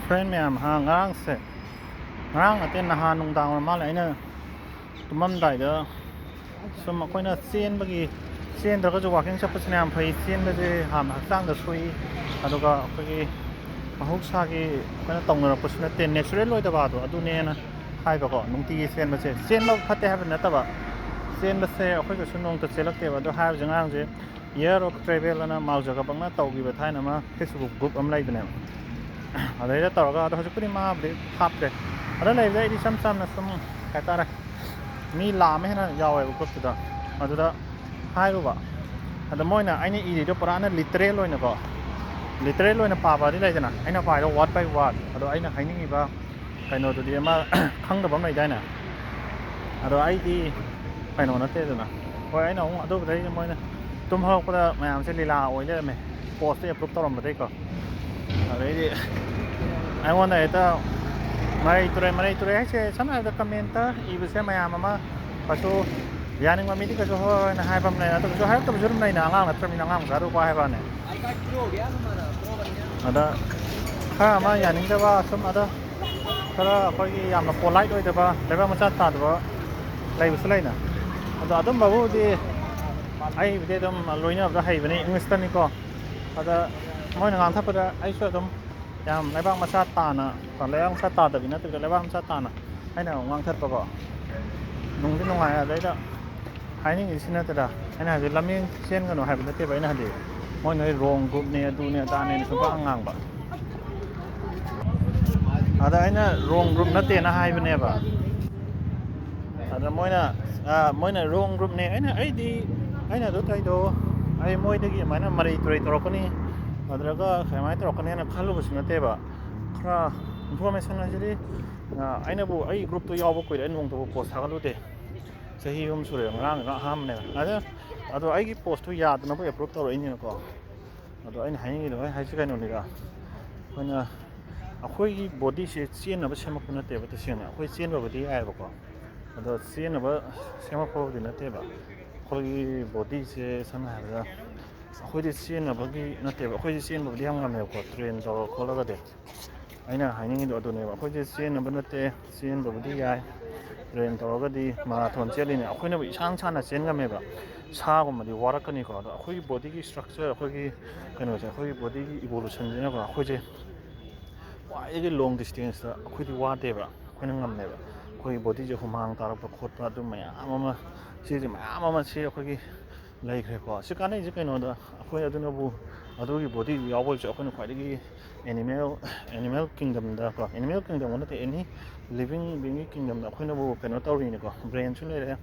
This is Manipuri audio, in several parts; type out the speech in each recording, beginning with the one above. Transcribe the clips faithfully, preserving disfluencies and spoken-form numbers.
ꯐ꯭ꯔꯦꯟ ꯃꯌꯥꯝ, ꯍꯥ, ꯉꯔꯥꯡꯁꯦ, ꯉꯔꯥꯡ ꯅꯠꯇꯦ, ꯅꯍꯥꯟ ꯅꯨꯡꯗꯥꯡ ꯑꯣꯏꯔ ꯃꯥꯜꯂꯦ, ꯑꯩꯅ ꯇꯨꯝꯃꯝꯗꯥꯏꯗ ꯁꯨꯝ ꯑꯩꯈꯣꯏꯅ ꯆꯦꯟꯕꯒꯤ, ꯆꯦꯟꯗ꯭ꯔꯒꯁꯨ ꯋꯥꯛꯀꯤꯡ ꯆꯠꯄꯁꯤꯅ ꯌꯥꯝ ꯐꯩ꯫ ꯆꯦꯟꯕꯁꯦ ꯍꯥꯟꯅ ꯍꯛꯆꯥꯡꯗ ꯁꯣꯛꯏ, ꯑꯗꯨꯒ ꯑꯩꯈꯣꯏꯒꯤ ꯃꯍꯧꯁꯥꯒꯤ ꯑꯩꯈꯣꯏꯅ ꯇꯧꯅꯔꯛꯄꯁꯨ ꯅꯠꯇꯦ, ꯅꯦꯆꯔꯦꯜ ꯑꯣꯏꯗꯕ ꯑꯗꯣ ꯑꯗꯨꯅꯦꯅ ꯍꯥꯏꯕꯀꯣ꯫ ꯅꯨꯡꯇꯤꯒꯤ ꯆꯦꯟꯕꯁꯦ, ꯆꯦꯟꯕ ꯐꯠꯇꯦ ꯍꯥꯏꯕ ꯅꯠꯇꯕ, ꯆꯦꯟꯕꯁꯦ ꯑꯩꯈꯣꯏ ꯀꯩꯁꯨ ꯅꯣꯡꯇ ꯆꯦꯜꯂꯛꯇꯦꯕ꯫ ꯑꯗꯣ ꯍꯥꯏꯔꯤꯕꯁꯦ, ꯉꯔꯥꯡꯁꯦ Year of Travel ꯑꯅ ꯃꯥꯎ ꯖꯒꯕꯪꯅ ꯇꯧꯈꯤꯕ ꯊꯥꯏꯅ ꯑꯃ Facebook group ꯑꯃ ꯂꯩꯕꯅꯦꯕ꯫ ꯑꯗꯩꯗ ꯇꯧꯔꯒ, ꯑꯗꯣ ꯍꯧꯖꯤꯛꯄꯨꯗꯤ ꯃꯥꯕꯨꯗꯤ ꯍꯥꯞꯇ꯭ꯔꯦ꯫ ꯑꯗ ꯂꯩꯕꯗ ꯑꯩꯗꯤ ꯏꯆꯝ ꯆꯝꯅ ꯁꯨꯝ, ꯀꯩ ꯍꯥꯏꯇꯥꯔꯦ, ꯃꯤ ꯂꯥꯛ ꯑꯃ ꯍꯦꯟꯅ ꯌꯥꯎꯋꯦꯕ groupꯇꯨꯗ꯫ ꯑꯗꯨꯗ ꯍꯥꯏꯔꯨꯕ, ꯑꯗ ꯃꯣꯏꯅ ꯑꯩꯅ ꯏꯔꯤꯗꯣ ꯄꯨꯔꯥꯅ literal ꯑꯣꯏꯅꯀꯣ, literal ꯑꯣꯏꯅ ꯄꯥꯕꯗꯤ ꯂꯩꯗꯅ, ꯑꯩꯅ ꯄꯥꯏꯗꯣ word by word꯫ ꯑꯗꯣ ꯑꯩꯅ ꯍꯥꯏꯅꯤꯡꯉꯤꯕ ꯀꯩꯅꯣꯗꯨꯗꯤ ꯑꯃ ꯈꯪꯗꯕ ꯑꯃ ꯂꯩꯗꯥꯏꯅꯦ? ꯑꯗꯣ ꯑꯩꯗꯤ ꯀꯩꯅꯣ ꯅꯠꯇꯦꯗꯅ꯫ ꯍꯣꯏ, ꯑꯩꯅ ꯑꯃꯨꯛ ꯑꯗꯨꯕꯨꯗꯩ ꯃꯣꯏꯅ ꯇꯨꯝ ꯍꯧꯔꯛꯄꯗ ꯃꯌꯥꯝꯁꯦ ꯂꯤꯂꯥ ꯑꯣꯏ ꯂꯩꯔꯝꯃꯦ, postꯇ approve ꯇꯧꯔꯝꯕꯗꯩꯀꯣ꯫ ꯑꯗꯩꯗꯤ ꯑꯩꯉꯣꯟꯗ ꯍꯦꯛꯇ ꯃꯔꯩ ꯇꯨꯔꯩ, ꯃꯔꯩ ꯇꯨꯔꯩ ꯍꯥꯏꯁꯦ, ꯁꯝꯅ ꯍꯥꯏꯔꯕꯗ commentꯇ ꯏꯕꯁꯦ ꯃꯌꯥꯝ ꯑꯃ ꯀꯩꯁꯨ ꯌꯥꯅꯤꯡꯕ ꯃꯤꯗꯤ ꯀꯩꯁꯨ ꯍꯣꯏ ꯍꯣꯏꯅ ꯍꯥꯏꯕ ꯑꯃ ꯂꯩ, ꯑꯗꯨ ꯀꯩꯁꯨ ꯍꯥꯏꯔꯛꯇꯕꯁꯨ ꯑꯗꯨꯝ ꯂꯩꯅ, ꯑꯉꯥꯡ ꯅꯠꯇ꯭ꯔꯕꯅꯤꯅ ꯑꯉꯥꯡ ꯃꯆꯥꯗꯨ ꯋꯥ ꯍꯥꯏꯕ ꯋꯥꯅꯤ꯫ ꯑꯗ ꯈꯔ ꯑꯃ ꯌꯥꯅꯤꯡꯗꯕ ꯁꯨꯝ, ꯑꯗ ꯈꯔ ꯑꯩꯈꯣꯏꯒꯤ ꯌꯥꯝꯅ polite ꯑꯣꯏꯗꯕ, ꯂꯩꯕꯥꯛ ꯃꯆꯥ ꯇꯥꯗꯕ ꯂꯩꯕꯁꯨ ꯂꯩꯅ꯫ ꯑꯗꯣ ꯑꯗꯨꯝꯕꯕꯨꯗꯤ ꯑꯩꯕꯨꯗꯤ ꯑꯗꯨꯝ ꯂꯣꯏꯅꯕꯗ ꯍꯩꯕꯅꯤ, Englishꯇꯅꯤꯀꯣ꯫ ꯑꯗ ꯃꯣꯏꯅ ꯉꯥꯡꯊꯠꯄꯗ ꯑꯩꯁꯨ ꯑꯗꯨꯝ ꯌꯥꯝ ꯂꯩꯕꯥꯛ ꯃꯆꯥ ꯇꯥꯅ, ꯂꯩꯕꯥꯛ ꯃꯆꯥ ꯇꯥꯗꯕꯤ ꯅꯠꯇꯕꯤꯗ ꯂꯩꯕꯥꯛ ꯃꯆꯥ ꯇꯥꯅ ꯑꯩꯅ ꯑꯃꯨꯛ ꯉꯥꯡꯊꯠꯄꯀꯣ꯫ ꯅꯨꯡꯗꯤ ꯅꯨꯡꯉꯥꯏ꯫ ꯑꯗꯩꯗ ꯍꯥꯏꯅꯤꯡꯉꯤꯁꯤ ꯅꯠꯇꯦꯗ, ꯑꯩꯅ ꯍꯥꯏꯕꯗꯤ ꯂꯝꯍꯦꯟ ꯆꯦꯟꯒꯅꯨ ꯍꯥꯏꯕ ꯅꯠꯇꯦꯕ, ꯑꯩꯅ ꯍꯥꯏꯗꯤ ꯃꯣꯏ ꯅꯣꯏ wrong groupꯅꯦ, ꯑꯗꯨꯅꯦ ꯑꯗꯥꯅꯦꯅ ꯁꯨꯝ ꯄꯉꯥꯡ ꯉꯥꯡꯕ꯫ ꯑꯗ ꯑꯩꯅ wrong group ꯅꯠꯇꯦꯅ ꯍꯥꯏꯕꯅꯦꯕ꯫ ꯑꯗ ꯃꯣꯏꯅ, ꯑ, ꯃꯣꯏꯅ wrong groupꯅꯦ, ꯑꯩꯅ, ꯑꯩꯗꯤ, ꯑꯩꯅ ꯑꯗꯨ ꯇꯧꯔꯤꯗꯣ, ꯑꯩ ꯃꯣꯏꯗꯒꯤ ꯑꯗꯨꯃꯥꯏꯅ ꯃꯔꯩ ꯇꯨꯔꯩ ꯇꯧꯔꯛꯀꯅꯤ, ꯅꯠꯇ꯭ꯔꯒ ꯀꯃꯥꯏꯅ ꯇꯧꯔꯛꯀꯅꯤꯅ ꯈꯜꯂꯨꯕꯁꯨ ꯅꯠꯇꯦꯕ꯫ ꯈꯔ information ꯍꯥꯏꯁꯤꯗꯤ, ꯑ, ꯑꯩꯅꯕꯨ ꯑꯩ groupꯇꯣ ꯌꯥꯎꯕ ꯀꯨꯏꯔꯦ, ꯑꯩ ꯅꯣꯡꯃꯇꯕꯨ post ꯊꯥꯒꯠꯂꯨꯗꯦ꯫ ꯆꯍꯤ ꯑꯍꯨꯝ ꯁꯨꯔꯦ, ꯉꯔꯥꯡꯅ ꯑꯍꯥꯟꯕꯅꯦ꯫ ꯑꯗ, ꯑꯗꯣ ꯑꯩꯒꯤ postꯇꯨ ꯌꯥꯗꯅꯕ approve ꯇꯧꯔꯛꯏꯅꯤꯅꯀꯣ꯫ ꯑꯗꯣ ꯑꯩꯅ ꯍꯥꯏꯅꯤꯡꯉꯤꯗꯣ, ꯑꯩ ꯍꯥꯏꯁꯤ ꯀꯩꯅꯣꯅꯤꯗ, ꯑꯩꯈꯣꯏꯅ, ꯑꯩꯈꯣꯏꯒꯤ bodyꯁꯦ ꯆꯦꯟꯅꯕ ꯁꯦꯝꯃꯛꯄ ꯅꯠꯇꯦꯕ ꯇꯁꯦꯡꯅ꯫ ꯑꯩꯈꯣꯏ ꯆꯦꯟꯕꯕꯨꯗꯤ ꯌꯥꯏꯑꯕꯀꯣ, ꯑꯗꯣ ꯆꯦꯟꯅꯕ ꯁꯦꯝꯃꯛꯄꯕꯨꯗꯤ ꯅꯠꯇꯦꯕ꯫ ꯑꯩꯈꯣꯏꯒꯤ bodyꯁꯦ ꯁꯝꯅ ꯍꯥꯏꯔꯕꯗ ꯑꯩꯈꯣꯏꯗꯤ ꯆꯦꯟꯅꯕꯒꯤ ꯅꯠꯇꯦꯕ, ꯑꯩꯈꯣꯏꯗꯤ ꯆꯦꯟꯕꯕꯨꯗꯤ ꯌꯥꯝ ꯉꯝꯃꯦꯕꯀꯣ, train ꯇꯧꯔ ꯈꯣꯠꯂꯒꯗꯤ꯫ ꯑꯩꯅ ꯍꯥꯏꯅꯤꯡꯉꯤꯗꯣ ꯑꯗꯨꯅꯦꯕ, ꯑꯩꯈꯣꯏꯁꯦ ꯆꯦꯟꯅꯕ ꯅꯠꯇꯦ, ꯆꯦꯟꯕꯕꯨꯗꯤ ꯌꯥꯏ, ꯇ꯭ꯔꯦꯟ ꯇꯧꯔꯒꯗꯤ ꯃꯥꯔꯥꯊꯣꯟ ꯆꯦꯜꯂꯤꯅꯦ, ꯑꯩꯈꯣꯏꯅꯕꯨ ꯏꯁꯥꯡ ꯁꯥꯟꯅ ꯆꯦꯟ ꯉꯝꯃꯦꯕ꯫ ꯁꯥꯒꯨꯝꯕꯗꯤ ꯋꯥꯔꯛꯀꯅꯤꯀꯣ, ꯑꯗꯣ ꯑꯩꯈꯣꯏꯒꯤ ꯕꯣꯗꯤꯒꯤ ꯁ꯭ꯇ꯭ꯔꯛꯆꯔ, ꯑꯩꯈꯣꯏꯒꯤ ꯀꯩꯅꯣꯁꯦ, ꯑꯩꯈꯣꯏꯒꯤ ꯕꯣꯗꯤꯒꯤ ꯏꯕꯣꯂꯨꯁꯟꯁꯤꯅꯀꯣ, ꯑꯩꯈꯣꯏꯁꯦ ꯈ꯭ꯋꯥꯏꯗꯒꯤ ꯂꯣꯡ ꯗꯤꯁꯇꯦꯟꯁꯇ ꯑꯩꯈꯣꯏꯗꯤ ꯋꯥꯗꯦꯕ, ꯑꯩꯈꯣꯏꯅ ꯉꯝꯃꯦꯕ꯫ ꯑꯩꯈꯣꯏꯒꯤ ꯕꯣꯗꯤꯁꯦ ꯍꯨꯃꯥꯡ ꯇꯥꯔꯛꯄ ꯈꯣꯠꯄ ꯑꯗꯨ ꯃꯌꯥꯝ ꯑꯃ, ꯁꯤꯁꯦ ꯃꯌꯥꯝ ꯑꯃ ꯁꯤ ꯑꯩꯈꯣꯏꯒꯤ ꯂꯩꯈ꯭ꯔꯦꯀꯣ꯫ ꯁꯤ ꯀꯥꯟꯅꯩꯁꯦ ꯀꯩꯅꯣꯗ, ꯑꯩꯈꯣꯏ ꯑꯗꯨꯅꯕꯨ, ꯑꯗꯨꯒꯤ ꯕꯣꯗꯤ ꯌꯥꯎꯕꯁꯦ ꯑꯩꯈꯣꯏꯅ ꯈ꯭ꯋꯥꯏꯗꯒꯤ ꯑꯦꯅꯤꯃꯦꯜ, ꯑꯦꯅꯤꯃꯦꯜ ꯀꯤꯡꯗꯝꯗꯀꯣ, ꯑꯦꯅꯤꯃꯦꯜ ꯀꯤꯡꯗꯝ ꯅꯠꯇꯦ, ꯑꯦꯅꯤ ꯂꯤꯕꯤꯡ ꯕꯤꯡꯒꯤ ꯀꯤꯡꯗꯝꯗ ꯑꯩꯈꯣꯏꯅꯕꯨ ꯀꯩꯅꯣ ꯇꯧꯔꯤꯅꯤꯀꯣ, ꯕ꯭ꯔꯦꯟꯁꯨ ꯂꯩꯔꯦ,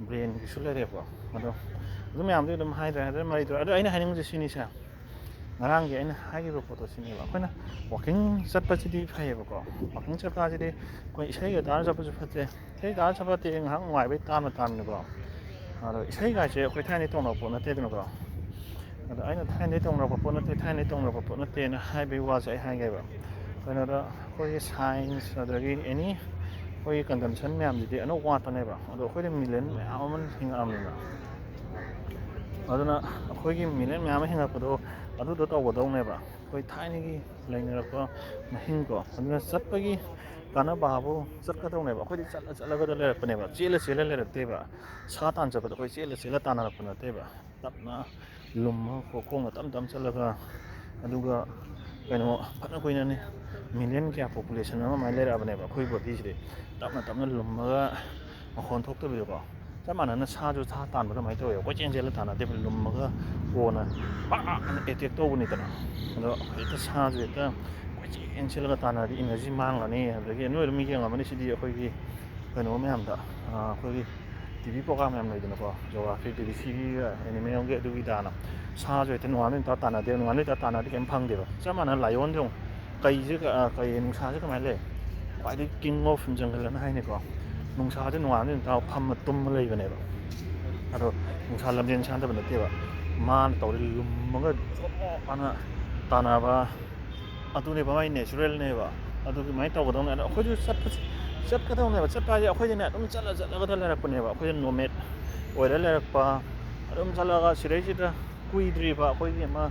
ꯕ꯭ꯔꯦꯟꯒꯤꯁꯨ ꯂꯩꯔꯦꯀꯣ꯫ ꯑꯗꯣ ꯑꯗꯨ ꯃꯌꯥꯝꯗꯨ ꯑꯗꯨꯝ ꯍꯥꯏꯗ꯭ꯔꯦ, ꯍꯥꯏꯗ꯭ꯔꯦ ꯃꯔꯤꯗꯣ꯫ ꯑꯗꯣ ꯑꯩꯅ ꯍꯥꯏꯅꯤꯡꯕꯁꯦ ꯁꯤꯅꯤꯁꯦ, ꯉꯔꯥꯡꯒꯤ ꯑꯩꯅ ꯍꯥꯏꯈꯤꯕ ꯄꯣꯠꯇꯣ ꯁꯤꯅꯦꯕ, ꯑꯩꯈꯣꯏꯅ ꯋꯥꯀꯤꯡ ꯆꯠꯄꯁꯤꯗꯤ ꯐꯩꯌꯦꯕꯀꯣ꯫ ꯋꯥꯀꯤꯡ ꯆꯠꯄ ꯍꯥꯏꯁꯤꯗꯤ ꯑꯩꯈꯣꯏ ꯏꯁꯩꯒ ꯇꯥꯔ ꯆꯠꯄꯁꯨ ꯐꯠꯇꯦ, ꯏꯁꯩ ꯇꯥꯔ ꯆꯠꯄ ꯅꯠꯇꯦ, ꯉꯥꯏꯍꯥꯛ ꯅꯨꯡꯉꯥꯏꯕꯩ ꯇꯥꯟꯕ ꯇꯥꯟꯕꯅꯤꯀꯣ꯫ ꯑꯗꯣ ꯏꯁꯩꯒꯥꯏꯁꯦ ꯑꯩꯈꯣꯏ ꯊꯥꯏꯅꯗꯩ ꯇꯧꯅꯕ ꯄꯣꯠ ꯅꯠꯇꯦꯗꯅꯀꯣ꯫ ꯑꯗꯣ ꯑꯩꯅ ꯊꯥꯏꯅꯗꯩ ꯇꯧꯅꯔꯛꯄ ꯄꯣꯠ ꯅꯠꯇꯦ, ꯊꯥꯏꯅꯗꯩ ꯇꯧꯅꯔꯛꯄ ꯄꯣꯠ ꯅꯠꯇꯦꯅ ꯍꯥꯏꯕꯒꯤ ꯋꯥꯁꯦ ꯑꯩ ꯍꯥꯏꯒꯦꯕ꯫ ꯀꯩꯅꯣꯗ ꯑꯩꯈꯣꯏꯒꯤ ꯁꯥꯏꯟꯁ ꯑꯗꯒꯤ ꯑꯦꯅꯤ ꯑꯩꯈꯣꯏꯒꯤ ꯀꯟꯖꯝꯁꯟ ꯃꯌꯥꯝꯁꯤꯗꯤ ꯑꯅꯧꯕ ꯉꯥꯛꯇꯅꯦꯕ꯫ ꯑꯗꯣ ꯑꯩꯈꯣꯏꯗꯤ ꯃꯤꯂꯤꯌꯟ ꯃꯌꯥꯝ ꯑꯃ ꯍꯤꯡꯉꯛꯑꯕꯅꯤꯅ, ꯑꯗꯨꯅ ꯑꯩꯈꯣꯏꯒꯤ ꯃꯤꯂꯤꯌꯟ ꯃꯌꯥꯝ ꯑꯃ ꯍꯤꯡꯉꯛꯄꯗꯣ ꯑꯗꯨꯗꯣ ꯇꯧꯒꯗꯧꯅꯦꯕ꯫ ꯑꯩꯈꯣꯏ ꯊꯥꯏꯅꯒꯤ ꯂꯩꯅꯔꯛꯄ ꯃꯍꯤꯡꯀꯣ꯫ ꯑꯗꯨꯅ ꯆꯠꯄꯒꯤ ꯀꯥꯟꯅꯕ ꯍꯥꯏꯕꯨ ꯆꯠꯀꯗꯧꯅꯦꯕ꯫ ꯑꯩꯈꯣꯏꯗꯤ ꯆꯠꯂ ꯆꯠꯂꯒꯗ ꯂꯩꯔꯛꯄꯅꯦꯕ, ꯆꯦꯜꯂ ꯆꯦꯜꯂ ꯂꯩꯔꯛꯇꯦꯕ꯫ ꯁꯥ ꯇꯥꯟ ꯆꯠꯄꯗ ꯑꯩꯈꯣꯏ ꯆꯦꯜꯂ ꯆꯦꯜꯂ ꯇꯥꯟꯅꯔꯛꯄ ꯅꯠꯇꯦꯕ꯫ ꯇꯞꯅ ꯂꯨꯝꯃꯒ ꯈꯣꯡꯅ ꯇꯞ ꯇꯞ ꯆꯠꯂꯒ, ꯑꯗꯨꯒ ꯀꯩꯅꯣ, ꯐꯅ ꯀꯨꯏꯅꯅꯦ, ꯃꯤꯂꯤꯌꯟ ꯀꯌꯥ ꯄꯣꯄꯨꯂꯦꯁꯟ ꯑꯃ ꯑꯗꯨꯃꯥꯏꯅ ꯂꯩꯔꯛꯑꯕꯅꯦꯕ ꯑꯩꯈꯣꯏ ꯕꯣꯗꯤꯁꯤꯗꯤ꯫ ꯇꯞꯅ ꯇꯞꯅ ꯂꯨꯝꯃꯒ ꯃꯈꯣꯟ ꯊꯣꯛꯇꯕꯤꯗꯀꯣ꯫ ꯆꯞ ꯃꯥꯟꯅꯅ ꯁꯥꯁꯨ ꯁꯥ ꯇꯥꯟꯕ ꯑꯗꯨꯃꯥꯏꯅ ꯇꯧꯋꯦꯕ꯫ ꯀꯣꯏꯆꯦꯟ ꯆꯦꯜꯂ ꯇꯥꯟꯅꯗꯦꯕ, ꯂꯨꯝꯃꯒ ꯀꯣꯟꯅ ꯄꯥꯛ ꯑꯦꯇꯦꯛ ꯇꯧꯕꯅꯤꯗꯅ꯫ ꯑꯗꯣ ꯍꯦꯛꯇ ꯁꯥꯁꯨ ꯍꯦꯛꯇ ꯀꯣꯏꯆꯦꯟ ꯆꯦꯜꯂꯒ ꯇꯥꯟꯅꯔꯗꯤ ꯏꯅꯔꯖꯤ ꯃꯥꯡꯒꯅꯤ꯫ ꯑꯗꯒꯤ ꯅꯣꯏ ꯑꯗꯨꯝ ꯌꯦꯡꯉꯝꯃꯅꯤ ꯁꯤꯗꯤ, ꯑꯩꯈꯣꯏꯒꯤ ꯀꯩꯅꯣ ꯃꯌꯥꯝꯗ, ꯑꯩꯈꯣꯏꯒꯤ ꯇꯤ ꯚꯤ ꯄ꯭ꯔꯣꯒ꯭ꯔꯥꯝ ꯃꯌꯥꯝ ꯂꯩꯗꯅꯀꯣ, ꯖꯣꯒ꯭ꯔꯥꯐꯤ, ꯕꯤ ꯕꯤ ꯁꯤꯒꯤ, ꯑꯦꯅꯤꯃꯦꯜꯒꯤ, ꯑꯗꯨꯒꯤ ꯗꯥꯅ꯫ ꯁꯥꯁꯨ ꯍꯦꯛꯇ ꯅꯣꯡꯉꯥꯟꯕ ꯅꯨꯃꯤꯠ ꯇꯥ ꯇꯥꯟꯅꯗꯦ, ꯅꯣꯡꯉꯥꯟꯕ ꯅꯨꯃꯤꯠ ꯇꯥ ꯇꯥꯟꯅꯔꯗꯤ ꯀꯩꯝ ꯐꯪꯗꯦꯕ꯫ ꯆꯞ ꯃꯥꯟꯅꯅ ꯂꯥꯏꯑꯣꯟꯁꯦ ꯑꯃꯨꯛ ꯀꯩꯁꯦ ꯀ-, ꯑ, ꯀꯩ, ꯅꯨꯡꯁꯥꯁꯦ ꯀꯃꯥꯏꯅ ꯂꯩ? ꯈ꯭ꯋꯥꯏꯗꯒꯤ king of jungle ꯑꯅ ꯍꯥꯏꯅꯤꯀꯣ꯫ ꯅꯨꯡꯁꯥꯁꯦ ꯅꯣꯡꯉꯥꯟꯕ ꯅꯨꯃꯤꯠ ꯇꯥ ꯐꯝꯃ ꯇꯨꯝꯃ ꯂꯩꯕꯅꯦꯕ꯫ ꯑꯗꯣ ꯅꯨꯡꯁꯥ ꯂꯝꯖꯦꯟ ꯁꯥꯟꯅꯗꯕ ꯅꯠꯇꯦꯕ꯫ ꯃꯥꯅ ꯇꯧꯔꯤ ꯂꯨꯝꯃꯒ ꯖꯣꯞ ꯑꯅ ꯇꯥꯟꯅꯕ, ꯑꯗꯨꯅꯦꯕ ꯃꯥꯏ ꯅꯦꯆꯔꯦꯜꯅꯦꯕ꯫ ꯑꯗꯨꯃꯥꯏꯅ ꯇꯧꯒꯗꯧꯅꯦ꯫ ꯑꯗꯣ ꯑꯩꯈꯣꯏꯁꯨ ꯆꯠꯄꯁꯦ, ꯆꯠꯀꯗꯧꯅꯦꯕ꯫ ꯆꯠꯄ ꯍꯥꯏꯁꯦ ꯑꯩꯈꯣꯏꯗꯤꯅꯦ ꯑꯗꯨꯝ ꯆꯠꯂ ꯆꯠꯂꯒꯗ ꯂꯩꯔꯛꯄꯅꯦꯕ꯫ ꯑꯩꯈꯣꯏꯗꯤ ꯅꯣꯃꯦꯠ ꯑꯣꯏꯔ ꯂꯩꯔꯛꯄ꯫ ꯑꯗꯨꯝ ꯆꯠꯂꯒ ꯁꯤꯗꯩꯁꯤꯗ ꯀꯨꯏꯗ꯭ꯔꯤꯕ ꯑꯩꯈꯣꯏꯒꯤ ꯑꯃ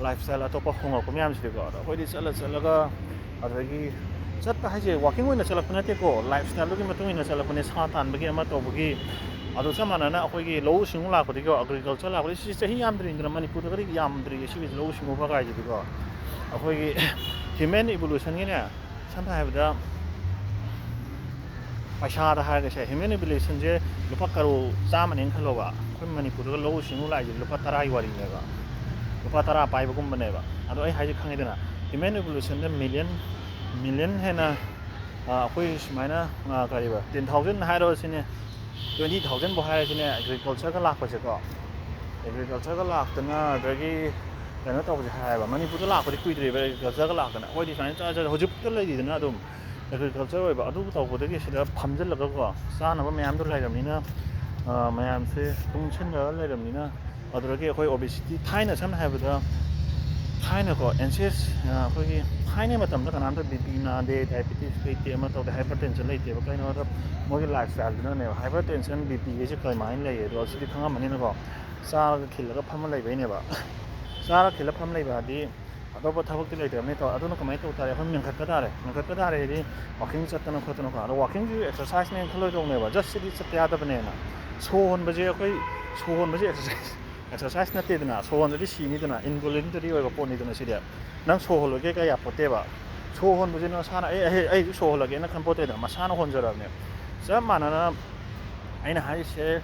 ꯂꯥꯏꯐ ꯁ꯭ꯇꯥꯏꯜ ꯑꯇꯣꯞꯄ ꯍꯣꯡꯉꯛꯄ ꯃꯌꯥꯝꯁꯤꯗꯤꯀꯣ꯫ ꯑꯗꯣ ꯑꯩꯈꯣꯏꯗꯤ ꯆꯠꯂ ꯆꯠꯂꯒ ꯑꯗꯨꯗꯒꯤ ꯆꯠꯄ ꯍꯥꯏꯁꯦ ꯋꯥꯀꯤꯡ ꯑꯣꯏꯅ ꯆꯠꯂꯛꯄ ꯅꯠꯇꯦꯀꯣ, ꯂꯥꯏꯐ ꯁ꯭ꯇꯥꯏꯜꯗꯨꯒꯤ ꯃꯇꯨꯡ ꯏꯟꯅ ꯆꯠꯂꯛꯄꯅꯦ꯫ ꯁꯥ ꯇꯥꯟꯕꯒꯤ ꯑꯃ ꯇꯧꯕꯒꯤ, ꯑꯗꯣ ꯆꯞ ꯃꯥꯟꯅꯅ ꯑꯩꯈꯣꯏꯒꯤ ꯂꯧꯎ ꯁꯤꯡꯎ ꯂꯥꯛꯄꯗꯒꯤꯀꯣ, ꯑꯦꯒ꯭ꯔꯤꯀꯜꯆꯔ ꯂꯥꯛꯄꯗꯒꯤ, ꯁꯤ ꯆꯍꯤ ꯌꯥꯝꯗ꯭ꯔꯤꯗꯅ, ꯃꯅꯤꯄꯨꯔꯗꯒꯗꯤ ꯌꯥꯝꯗ꯭ꯔꯤ ꯁꯤꯒꯤ ꯂꯧꯎ ꯁꯤꯡꯎꯕ ꯀꯥꯏꯁꯤꯗꯤꯀꯣ꯫ ꯑꯩꯈꯣꯏꯒꯤ ꯍ꯭ꯌꯨꯃꯦꯟ ꯏꯕꯣꯂꯨꯁꯟꯒꯤꯅꯦ, ꯁꯝꯅ ꯍꯥꯏꯔꯕꯗ ꯄꯩꯁꯥꯗ ꯍꯥꯏꯔꯒꯁꯦ, ꯍ꯭ꯌꯨꯃꯦꯟ ꯏꯕꯣꯂꯨꯁꯟꯁꯦ ꯂꯨꯄꯥ ꯀꯔꯣꯔ ꯆꯥꯝꯃꯅꯦꯅ ꯈꯜꯂꯣꯕ, ꯑꯩꯈꯣꯏ ꯃꯅꯤꯄꯨꯔꯗꯒ ꯂꯧꯎ ꯁꯤꯡꯎ ꯂꯥꯛꯏꯁꯦ ꯂꯨꯄꯥ ꯇꯔꯥꯒꯤ ꯋꯥꯔꯤꯅꯦꯕ, ꯂꯨꯄꯥ ꯇꯔꯥ ꯄꯥꯏꯕꯒꯨꯝꯕꯅꯦꯕ꯫ ꯑꯗꯣ ꯑꯩ ꯍꯥꯏꯁꯦ ꯈꯪꯉꯤꯗꯅ, ꯍ꯭ꯌꯨꯃꯦꯟ ꯏꯕꯣꯂꯨꯁꯟꯗ ꯃꯤꯂꯤꯌꯟ, ꯃꯤꯂꯤꯌꯟ ꯍꯦꯟꯅ, ꯑ, ꯑꯩꯈꯣꯏ ꯁꯨꯃꯥꯏꯅ, ꯑ, ꯀꯔꯤꯕ, ꯇꯦꯟ ꯊꯥꯎꯖꯟ ꯍꯥꯏꯔꯣ ꯁꯤꯅꯦ, ꯇ꯭ꯋꯦꯟꯇꯤ ꯊꯥꯎꯖꯟꯕꯨ ꯍꯥꯏꯔꯁꯤꯅꯦ, ꯑꯦꯒ꯭ꯔꯤꯀꯜꯆꯔꯒ ꯂꯥꯛꯄꯁꯦꯀꯣ, ꯑꯦꯒ꯭ꯔꯤꯀꯜꯆꯔꯒ ꯂꯥꯛꯇꯅ, ꯑꯗꯒꯤ ꯀꯩꯅꯣ ꯇꯧꯕꯁꯦ ꯍꯥꯏꯌꯦꯕ, ꯃꯅꯤꯄꯨꯔꯗ ꯂꯥꯛꯄꯗꯤ ꯀꯨꯏꯗ꯭ꯔꯤꯕ ꯑꯦꯒ꯭ꯔꯤꯀꯜꯆꯔꯒ ꯂꯥꯛꯇꯅ꯫ ꯑꯩꯈꯣꯏꯗꯤ ꯁꯨꯃꯥꯏꯅ ꯆꯠ-, ꯆꯠ-, ꯍꯧꯖꯤꯛꯇ ꯂꯩꯔꯤꯗꯅ ꯑꯗꯨꯝ ꯑꯦꯒ꯭ꯔꯤꯀꯜꯆꯔ ꯑꯣꯏꯕ꯫ ꯑꯗꯨ ꯇꯧꯕꯗꯒꯤ ꯁꯤꯗ ꯐꯝꯖꯤꯜꯂꯒꯀꯣ, ꯆꯥꯅꯕ ꯃꯌꯥꯝꯗꯣ ꯂꯩꯔꯕꯅꯤꯅ, ꯑ, ꯃꯌꯥꯝꯁꯦ ꯇꯨꯡꯁꯤꯟꯅꯔ ꯂꯩꯔꯕꯅꯤꯅ, ꯑꯗꯨꯗꯒꯤ ꯑꯩꯈꯣꯏ ꯑꯣꯕꯦꯁꯤꯇꯤ, ꯊꯥꯏꯅ ꯁꯝꯅ ꯍꯥꯏꯔꯕꯗ, ꯊꯥꯏꯅꯀꯣ, ꯑꯦꯟꯁꯦꯁ-, ꯑ, ꯑꯩꯈꯣꯏꯒꯤ ꯊꯥꯏꯅ ꯃꯇꯝꯗ ꯀꯅꯥꯝꯇ ꯕꯤ ꯄꯤ ꯅꯥꯗꯦ, ꯗꯥꯏꯕꯦꯇꯤꯁ ꯂꯩꯇꯦ, ꯑꯃ ꯇꯧꯗꯦ, ꯍꯥꯏꯄꯔ ꯇꯦꯟꯁꯟ ꯂꯩꯇꯦꯕ꯫ ꯀꯩꯅꯣ ꯍꯥꯏꯕꯗ ꯃꯣꯏꯒꯤ ꯂꯥꯏꯐ ꯁ꯭ꯇꯥꯏꯜꯗꯨꯅꯅꯦꯕ꯫ ꯍꯥꯏꯄꯔ ꯇꯦꯟꯁꯟ, ꯕꯤ ꯄꯤ ꯍꯥꯏꯁꯦ ꯀꯃꯥꯏꯅ ꯂꯩ ꯑꯗꯣ ꯁꯤꯗꯤ ꯈꯪꯉꯝꯃꯅꯤꯅꯀꯣ, ꯆꯥꯔꯒ ꯈꯤꯜꯂꯒ ꯐꯝꯃ ꯂꯩꯕꯩꯅꯦꯕ꯫ ꯆꯥꯔ ꯈꯤꯜꯂ ꯐꯝ ꯂꯩꯕ ꯍꯥꯏꯗꯤ ꯑꯇꯣꯞꯄ ꯊꯕꯛꯇꯤ ꯂꯩꯇ꯭ꯔꯕꯅꯤꯅ ꯇꯧ-, ꯑꯗꯨꯅ ꯀꯃꯥꯏꯅ ꯇꯧ ꯇꯥꯔꯦ? ꯑꯩꯈꯣꯏ ꯃꯦꯟꯈꯠꯄ ꯇꯥꯔꯦ꯫ ꯃꯦꯟꯈꯠꯄ ꯇꯥꯔꯦ ꯍꯥꯏꯗꯤ ꯋꯥꯀꯤꯡ ꯆꯠꯇꯅ ꯈꯣꯠꯇꯅꯀꯣ꯫ ꯑꯗꯣ ꯋꯥꯀꯤꯡꯁꯤꯁꯨ ꯑꯦꯛꯁꯔꯁꯥꯏꯁꯅꯦꯅ ꯈꯜꯂꯣꯏꯗꯧꯅꯦꯕ꯫ ꯖꯁ ꯁꯤꯗꯤ ꯆꯠꯇ ꯌꯥꯗꯕꯅꯦꯅ꯫ ꯁꯣꯔ ꯍꯣꯟꯕꯁꯦ ꯑꯩꯈꯣꯏ, ꯁꯣꯔ ꯍꯣꯟꯕꯁꯦ ꯑꯦꯛꯁꯔꯁꯥꯏꯁ, ꯑꯦꯛꯁꯔꯁꯥꯏꯁ ꯅꯠꯇꯦꯗꯅ꯫ ꯁꯣꯔ ꯍꯣꯟꯕꯗꯤ ꯁꯤꯅꯤꯗꯅ, ꯏꯟꯚꯣꯂꯨꯟꯇꯔꯤ ꯑꯣꯏꯕ ꯄꯣꯠꯅꯤꯗꯅ ꯁꯤꯗꯤ꯫ ꯅꯪ ꯁꯣꯔ ꯍꯣꯜꯂꯣꯏꯒꯦ ꯀꯌꯥ ꯌꯥꯄꯣꯠꯇꯦꯕ꯫ ꯁꯣꯔ ꯍꯣꯟꯕꯁꯦ ꯅꯁꯥꯅ, "ꯑꯩ, ꯑꯩ, ꯑꯩ ꯍꯧꯖꯤꯛ ꯁꯣꯔ ꯍꯣꯜꯂꯒꯦꯅ" ꯈꯟꯄꯣꯠꯇꯦꯗꯅ, ꯃꯁꯥꯅ ꯍꯣꯟꯖꯔꯕꯅꯦ꯫ ꯆꯞ ꯃꯥꯟꯅꯅ ꯑꯩꯅ ꯍꯥꯏꯔꯤꯁꯦ,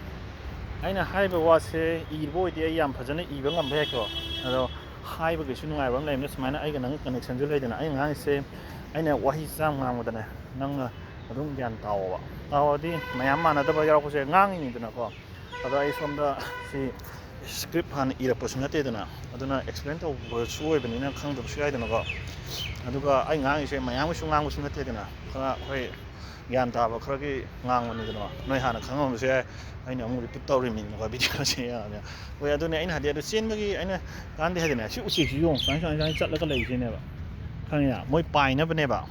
ꯑꯩꯅ ꯍꯥꯏꯔꯤꯕ ꯋꯥꯁꯦ ꯏꯔꯤꯕ ꯑꯣꯏꯗꯤ ꯑꯩ ꯌꯥꯝ ꯐꯖꯅ ꯏꯕ ꯉꯝꯕ ꯌꯥꯏꯀꯣ꯫ ꯑꯗꯣ ꯍꯥꯏꯕꯒꯤꯁꯨ ꯅꯨꯡꯉꯥꯏꯕ ꯑꯃ ꯂꯩꯕꯅꯦ, ꯁꯨꯃꯥꯏꯅ ꯑꯩꯒ ꯅꯪꯒ ꯀꯅꯦꯛꯁꯟꯁꯨ ꯂꯩꯗꯅ꯫ ꯑꯩꯅ ꯉꯥꯡꯉꯤꯁꯦ, ꯑꯩꯅ ꯋꯥꯍꯩ ꯆꯥꯝꯃ ꯉꯥꯡꯕꯗꯅꯦ, ꯅꯪꯅ ꯑꯗꯨꯝ ꯒ꯭ꯌꯥꯟ ꯇꯥꯎꯑꯣꯕ꯫ ꯇꯥꯎꯑꯣꯗꯤ ꯃꯌꯥꯝ ꯃꯥꯟꯅꯗꯕ ꯌꯥꯎꯔꯛꯄꯁꯦ ꯉꯥꯡꯉꯤꯅꯤꯗꯅꯀꯣ꯫ ꯑꯗꯣ ꯑꯩ ꯁꯣꯝꯗ ꯁꯤ ꯁ꯭ꯀ꯭ꯔꯤꯞ ꯍꯥꯟꯅ ꯏꯔꯛꯄꯁꯨ ꯅꯠꯇꯦꯗꯅ, ꯑꯗꯨꯅ ꯑꯦꯛꯁꯄ꯭ꯂꯦꯟ ꯇꯧꯕꯁꯨ ꯑꯣꯏꯕꯅꯤꯅ ꯈꯪꯗꯕꯁꯨ ꯌꯥꯏꯗꯅꯀꯣ꯫ ꯑꯗꯨꯒ ꯑꯩ ꯉꯥꯡꯉꯤꯁꯦ ꯃꯌꯥꯝꯒꯤꯁꯨ ꯉꯥꯡꯕꯁꯨ ꯅꯠꯇꯦꯗꯅ, ꯈꯔ ꯑꯩꯈꯣꯏ ꯒ꯭ꯌꯥꯟ ꯇꯥꯕ ꯈꯔꯒꯤ ꯉꯥꯡꯕꯅꯤꯗꯅ꯫ ꯅꯣꯏ ꯍꯥꯟꯅ ꯈꯪꯉꯝꯕꯁꯨ ꯌꯥꯏ, ꯑꯩꯅ ꯑꯃꯨꯛ ꯔꯤꯄꯤꯠ ꯇꯧꯔꯤꯃꯤꯅꯀꯣ ꯚꯤꯗꯤꯑꯣꯁꯦ ꯌꯦꯡꯉꯒ꯫ ꯍꯣꯏ, ꯑꯗꯨꯅꯦ ꯑꯩꯅ ꯍꯥꯏꯗꯤ, ꯑꯗꯨ ꯆꯦꯟꯕꯒꯤ ꯑꯩꯅ ꯀꯥꯟꯗꯦ ꯍꯥꯏꯗꯅꯦ, ꯁꯤ ꯎꯆꯦꯛꯁꯤ ꯌꯦꯡꯉꯨ, ꯁꯨꯃꯥꯏꯅ, ꯁꯨꯃꯥꯏꯅ, ꯁꯨꯃꯥꯏꯅ ꯆꯠꯂꯒ ꯂꯩꯁꯤꯅꯦꯕ, ꯈꯪꯉꯤꯅ? ꯃꯣꯏ ꯄꯥꯏꯅꯕꯅꯦꯕ,